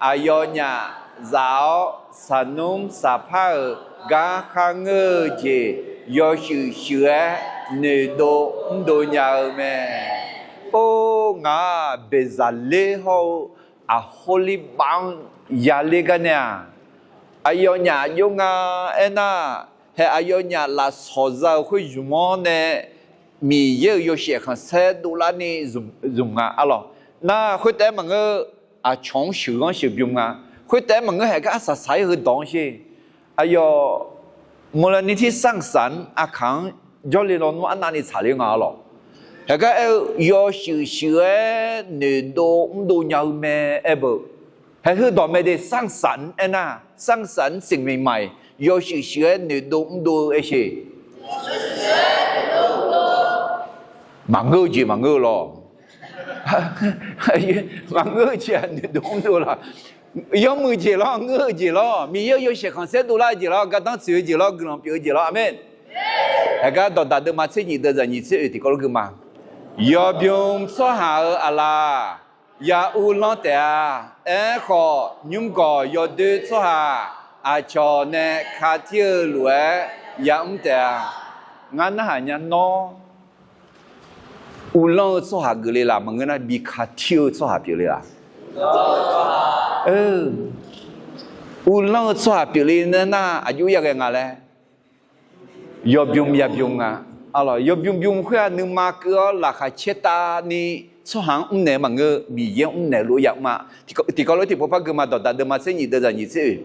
aqyawfnyaf zaf-awr saqnmr saqpar-euq gar kharngeur-eu jeq yawshuif shuif-aer noeqdov mrdov nya-eu mae. Or, ngaq-aq, Beqzaqler hawr-eu Aqhorlirbav-anr yaler gar nae-aq, aqyawfnyaf jov nga. Aernar, hae aqyawfnyaf lafsawq za-euq khoer zmq-anr nae, Miqyaer-euq yawshaef khanqsaer dovlarni zmq nga, arlawr. Nar khoertaef-aer maqngeur, aqcawq-anr sheuqghanr sheuqbym nga. Khoertaef-aer maqngeur, haeq gar arsaq saq-ir heudawq-anr sher. Aqyawf มูลนิธิสร้างสรรค์ aqkaq-anr jawrle lawnmr arnavni tsaqler nga, arlawr. Haeq gar aer-eu yawshuif shuif-aer noeqdov mrdov nya-eu mae. Aer beu, haeq heudawq mae de, สร้างสรรค์ aernar, สร้างสรรค์สิ่งใหม่ๆ yawshuif shuif-aer noeqdov mrdov-eu aer sher. Maqngeur-eu jeq maqngeur-eu lawr. Maqngeur-eu jeq-aq noeqdov mrdov lawr. Yawmuiq jeq lawr, ngeur-eu jeq lawr, Miqyaer-euq yawshaef khanqsaer dovlar-eu jeq lawr, gardanr tsoeq-eu jeq lawr, guiqlanq pyeuf-eu jeq lawr. Aqmeq. Haeq gar Dawqdaq deuvma tser nyiq deuvzaq nyiq tser oeq tiqkawv lof gui ma. Yawbym tsawrhaq-euq aqlaf ya uvlanr taef-a. Aerkhawf, nymrgawq yawdoer tsawrhaq aqcawq nae katir-eu lof-aer yamr taef-a. Ngar narhaq nya nawr, uvlanr-eu tsawrhaq geufle laf maqngeur nar, bi katir-eu tsawrhaq pyeufle-a. Uvlanr-eu tsawrhaq pyeufle nar, aqjox yaghae nga laer, yawbym yabym nga. Arlawr, yawbym bym khoer-aq, nuima keuv-awr laqkhaq caertavni tsawrhaq-anr mrnaeq-eu maqngeur, Miqyaer-anr mrnaeq lof-aer yamr-a. Tiqkawv lof tiqpov par gui ma. Dawqdaq deuvma tser nyiq deuvzaq nyiq tser oeq.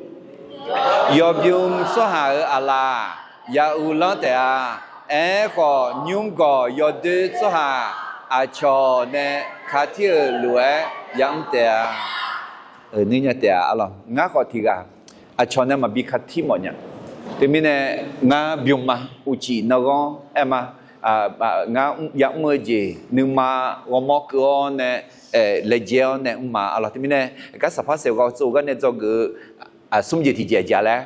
Yawbym tsawrhaq-euq aqlaf ya uvlanr taef-a. Aerkhawf, nymrgawq yawdoer tsawrhaq aqcawq nae katir-euq lof-aer yamr taef-a. Nui nya taef-a, arlawr. Ngar khawf tiq ghaq aqcawq nae maqbi katir mawf nya. Teumirnae ngar bym ma. Uqcif nanghanr aer ma. Ngar yamr-eu jeq nuima ghawrmawr keuv-awr nae, laejae-awr nae mr ma, arlawr. Teumirnae gar saqpar saeq ghawv tsov gar nae dzawgeuf-eu smr jeq tiqjeq-aq laer,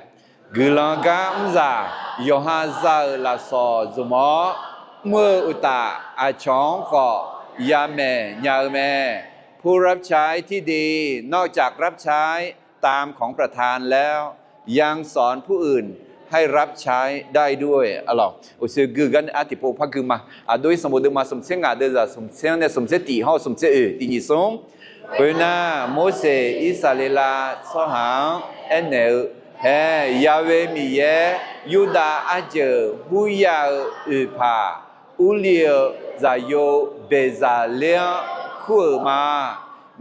guiqlanq gar mrzaq yawqha za-euq lafsawq zmq-awr mr-eu uqtaf, aqcawq-anr khawf yamaeq nya-eu mae. ผู้รับใช้ที่ดี นอกจากรับใช้ตามของประทานแล้ว ยังสอนผู้อื่นให้รับใช้ได้ด้วย arlawr. Uqshoe gui gar nae artiqpov par gui ma. Aqdui sanqbof deuvma smq tser ngaq deuvzaq smq tser-anr nae smq tser tiq hawr-eu smq tser oeq tiq nyiq smr. Khoernar, Morseq Irsaqleqlav tsawrhaq-anr aernaeq-eu, Hae, Ya'we Miqyaer Yurdav arjeuq Hurya-euq oeqpaq Urli-euq zaqyo Beqzaqler-anr kur-euq ma.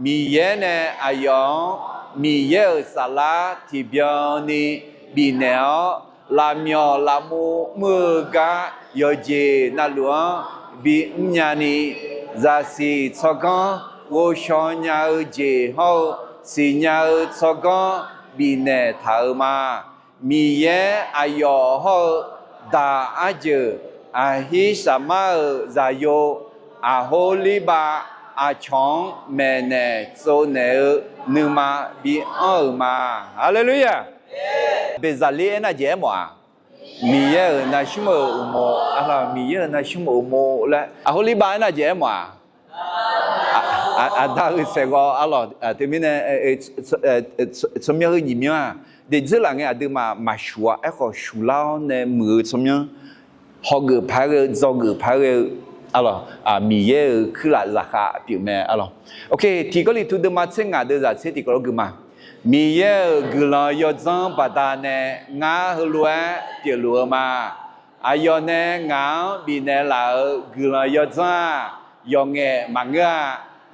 Miqyaer nae aqyawf-anr Miqyaer-euq saflar tiqbyan ni bifnaeq-awr, lafmyawf lafmur mr-eu gar yawqjeq navluf-anr bimr nyani, zaqsiq tsawrganr ghovshaw nya-eu jeq hawr-eu siqnya-eu tsawrganr bifnaeq taq-euq ma. Miqyaer aqyawf hawr-eu daq arjeuq, aqhir safmar-euq zaqyo, Aqhorlirbav aqcawq-anr maeqnaeq tsovnaeq-eu nuima bianr-euq ma. Haleluya! Beqzaqlir aernar jeq aermawf-aq, Miqyaer-euq navsmr-euq uqmov, aqlawq Miqyaer-euq navsmr-euq uqmov laer Aqhorlirbav aernar jeq aermawf-aq, aqda-euq saeqghawv aqlawq teumirnae tsawrmyanr heu nyiq myanr-aq, dzeurlaf ngae aqduimaf maqshuq-a. Aerkhawf shuqlar-awr nae muiq-eu tsawrmyanr, hawgeuf paq-aer ghae-eu, dzawgeuf paq-aer ghae-eu, aqlawq Miqyaer-euq kuirlaf zaqkhav pyeuf mae aqlawq. Ok, tiq Gawrliqtu deuvma tser ngaq deuvzaq tser tiqkawv lof gui ma. Miqyaer-euq guiqlanq yawdzanr baqdanae ngar heulof-aer pyeufluf-eu ma. Aqyawf nae ngaq-anr bifnaeq laf-euq guiqlanq yawdzanr-aq, yawqngaef maqngeur-a.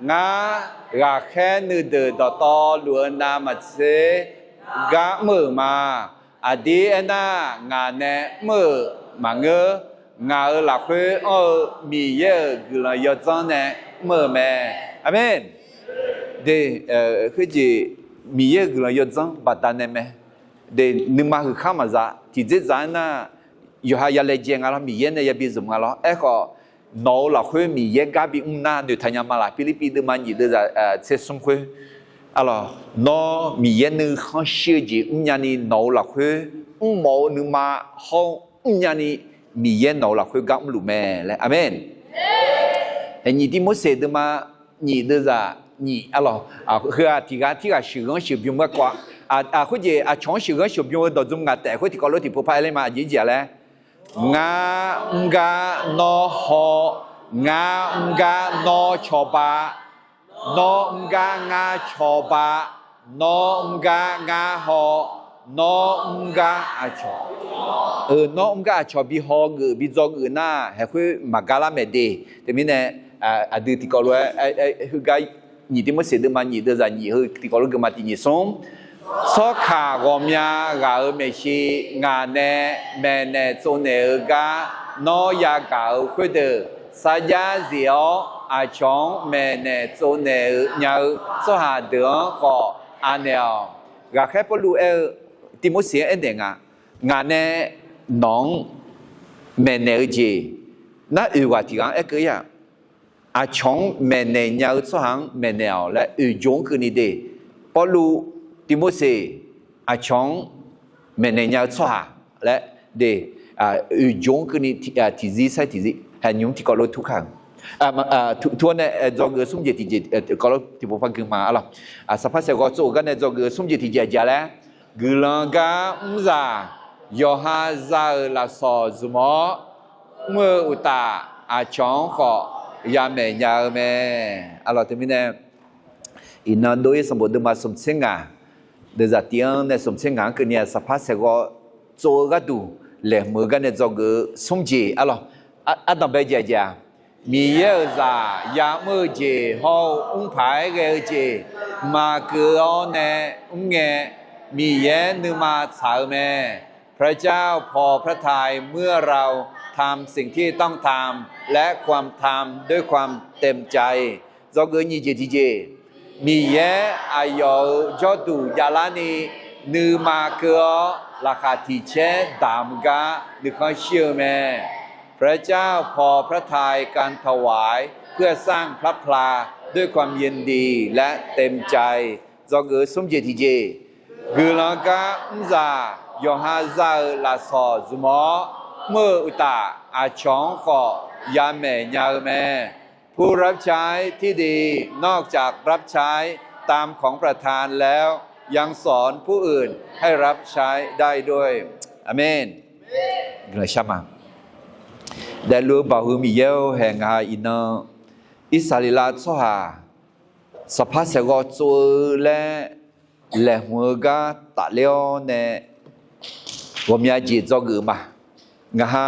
Ngar ghaqkhaer nuideuq dawqtawvluf-eu navmaqtser gar mr-euq ma. Aqdir aernar, ngaq nae mr-euq maqngeur. Ngaq-euq lafkhoer anr-eu Miqyaer-euq guiqlanq yawdzanr nae mr-euq mae. Aqmeq. De, khoerjeq Miqyaer-euq guiqlanq yawdzanr baqdanae mae. De, nuima huiqkhar maqza. Tiqdzerdzaq aernar, yawqha ya laejae nga lawr, Miqyaer nae yabi zmq nga lawr. Aerkhawf, nawq-euq lafkhoer Miqyaer gar bimr nar noeqtaq nya ma laq. Pirlirpiv deuvma nyiq deuvzaq tser smr khoer, aqlawq, nawr Miqyaer nuikhanr shir-eu jeq mrnya ni nawq-euq lafkhoer mrmawf-eu nuima hawr mrnya ni Miqyaer nawq-euq lafkhoer gar mrluf mae laer. Aqmeq. Nyiq Tivmorseq deuvma nyiq deuvzaq nyiq, aqlawq, heu-aq tiq ghaq tirghaq sheuqghanr sheuqbymr garkawv-a. Khoerjeq aqcawq-anr sheuqghanr sheuqbymr-eu dawqdzm ngaq taef khoer tiqkawv lof tiqpov par-aer ler ma. Aqjeq jeq-a laer, ngar mrgar nawr haw, ngar mrgar nawr cawba, nawr mrgar ngar cawba, nawr mrgar ngar haw, nawr mrgar aqcawq, nawr mrgar aqcawq bi haw geuf bi dzawgeuf nar, haeq khoer maqgar lar maeq de. Teumirnae aqdui tiqkawv lof-aer heugar nyiq Tivmorseq deuvma nyiq deuvzaq nyiq heu tiqkawv lof gui ma. Tiq nyiq smr, tsawrkaq ghawqmya ghaq-euq maeqshi ngaq nae maeqnaeq tsovnaeq-eu gar nawr yagaq-euq khoerdeuq sarjax zif-awr, aqcawq-anr maeqnaeq tsovnaeq-eu nya-eu tsawrhaq deuq-anr khawf anaeq-awq. Ghaqkhaer Pawrluv aer-eu, Tivmorseq-anr aernaeq nga, ngaq nae nawq-anr maeqnaeq-eu jeq nar oeq ghaq tiq ghaq-anr aerkeuv-ir-aq, aqcawq-anr maeqnaeq nya-eu tsawrhaq-anr maeqnaeq-awq laer oeq jov-anr keuvni de. Pawrluv, Tivmorseq, aqcawq-anr maeqnaeq nya-eu tsawrhaq laer de, oeq jov-anr keuvni tiqzir sair tiqzir haeq nymq-mr tiqkawv lof tur kar-euq. Tur-awr nae dzawgeuf-eu smr jeq tiqjeq tiqkawv lof tiqpov par gui ma lawr. Saqpar saeqghawv tsov-euq gar nae dzawgeuf-eu smr jeq tiqjeq aqjeq-a laer, guiqlanq gar mrzaq yawqha za-euq lafsawq zmq-awr mr-eu uqtaf, aqcawq-anr khawf yamaeq nya-eu mae. Aqlawq teumirnae, iqnan dov-ir sanqbof deuvma smq tser ngaq deuvzaq tiq-anr nae smq tser ngaq-anr keuvni-aq, saqpar saeqghawv tsov-eu gharduq laeqhmq-eu gar nae dzawgeuf-eu smr jeq aqlawq, ardanqbae jeq aqjeq-aq, Miqyaer-euq zaq ya'mr-eu jeq hawr-eu mrpaq-aer ghae-eu jeq maqkeuv-awr nae mr ngae, Miqyaer nuima tsaq-eu mae. พระเจ้าพอพระทัยเมื่อเราทำสิ่งที่ต้องทำและควรทำด้วยความเต็มใจ Dzawgeuf nyiq jeq tiqjeq. Miqyaer aqyawf-euq jawrduq javlarni nuima keuv-awr laqkhaq tiq caer damq gar nuikhanr shir-eu mae. พระเจ้าพอพระทัยการถวายเพื่อสร้างพระพลาด้วยความยินดีและเต็มใจ Dzawgeuf smr jeq tiqjeq. Guiqlanq gar mrzaq yawqha za-euq lafsawq zmq-awr mr-eu uqtaf, aqcawq-anr khawf yamaeq nya-eu mae. ผู้รับใช้ที่ดีนอกจากรับใช้ตามของประธานแล้ว ยังสอนผู้อื่นให้รับใช้ได้ด้วย Aqmeq. Guiqlanq shar ma. Daefluf-eu Baoq-eu Miqyaer-or, haeq ngaq iqnan Irsaqleqlav tsawrhaq saqpar saeqghawv tsov-eu laer laeqhmq-eu gar tafler-awr nae ghawqmya jeq dzawgeuf ma. Ngaq ha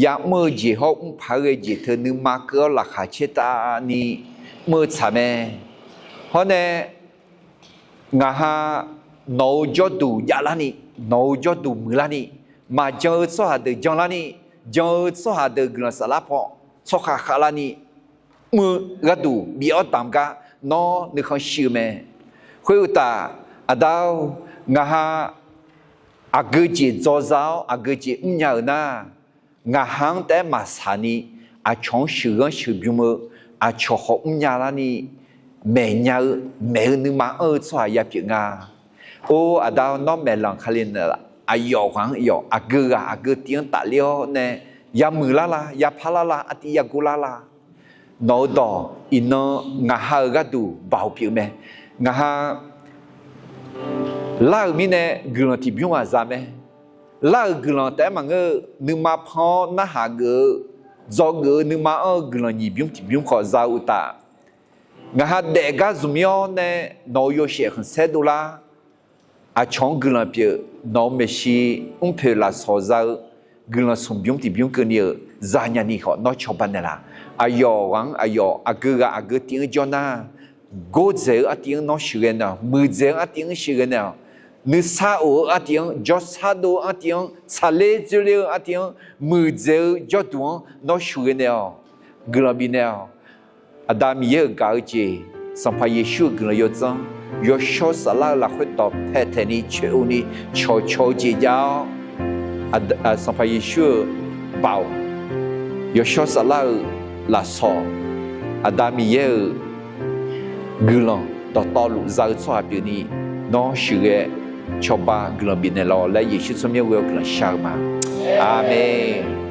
ya'mr-eu jeq hawr mrpaq-aer ghae jeq teu nuima keuv-awr laqkhaq caer tavni mr-eu tsaq mae. Hawr nae, ngaq ha nawq-euq jawrduq javlarni, nawq-euq jawrduq muiqlarni, maqjan-eu tsawrhaq deuq janlarni, jan-eu tsawrhaq deuq guiqlanq saflar paw tsawrkhav khavlarni, mr-eu gharduq bif-awr damq gar nawr nuikhanr shir-eu mae. Khoeruqtaf, Aqda-or, ngaq ha aqgeu jeq dzaw za-awr aqgeu jeq mrnya-euq nar, ngaq ha-anr taef-aer maqsaq ni, aqcawq-anr sheuqghanr sheuqbym-eu, aqcawq khawf mrnya larni, maeqnya-eu, maeq-eu nuima anr-eu tsawrhaq ya pyeuf nga. Or Aqda-or, nawr maeqlanq Kali naeqlaf, aqyawf ghaq-anr yawf aqgeu ghaq aqgeu tiv-anr tafler-awr nae, yamuiq lar la, yapar lar la, artiv yaguv lar la. Nawq-eu dawq iqnan ngaq ha-euq gharduq baoq pyeuf mae. Ngaq ha lar-euq mirnae guiqlanq tiqbymr-aq za mae. Lar-euq guiqlanq taef-aer maqngeur-eu, nuima pan-awr narhaq geuf-eu, dzawgeuf-eu nuima anr-eu guiqlanq nyiq bymr tiqbymr khawf za-eu uqtaf, ngaq ha daef gar zmq mir-awr nae nawq-euq yawshaef khanqsaer dovlar. Aqcawq-anr guiqlanq pyeuf, nawq-euq maeqshi mrpoeq lafsawq za-eu guiqlanq smq bymr tiqbymr keuvni-euq zanya ni khawf nawr cawba naeqlaf. Aqyawf ghaq-anr aqyawf aqgeu ghaq aqgeu tiv-anr jawr nar, gordzaeq-eu artiv-anr nawr sheuqghae naeq-awq. Muiqdzaeq-eu artiv-anr sheuqghae naeq-awq. Nuisar of-eu artiv-anr, jawrsar dov-eu artiv-anr, tsaqler dzoerler-eu artiv-anr, muiqdzaeq-eu jawrduq-anr nawr sheuqghae naeq-awq. Guiqlanq bifnaeq-awq. Aqda Miqyaer-euq gaq-eu jeq, Sanqpaq Yeqsur-euq guiqlanq yawdzanr, yawshawr saflar-eu lafkhoer dawqpae taeqni coeq-eu ni cawqcawq-eu jeq jav-awr, Sanqpaq Yeqsur-euq baoq, yawshawr saflar-eu lafsawq, Aqda Miqyaer-euq guiqlanq dawqtawvluf za-eu tsawrhaq pyeufni, nawr sheuqghae cawba guiqlanq bifnaeq lawq laer Yeqsur tsawrmyanr ghoe-awr guiqlanq shar-eu ma. Aqmeq.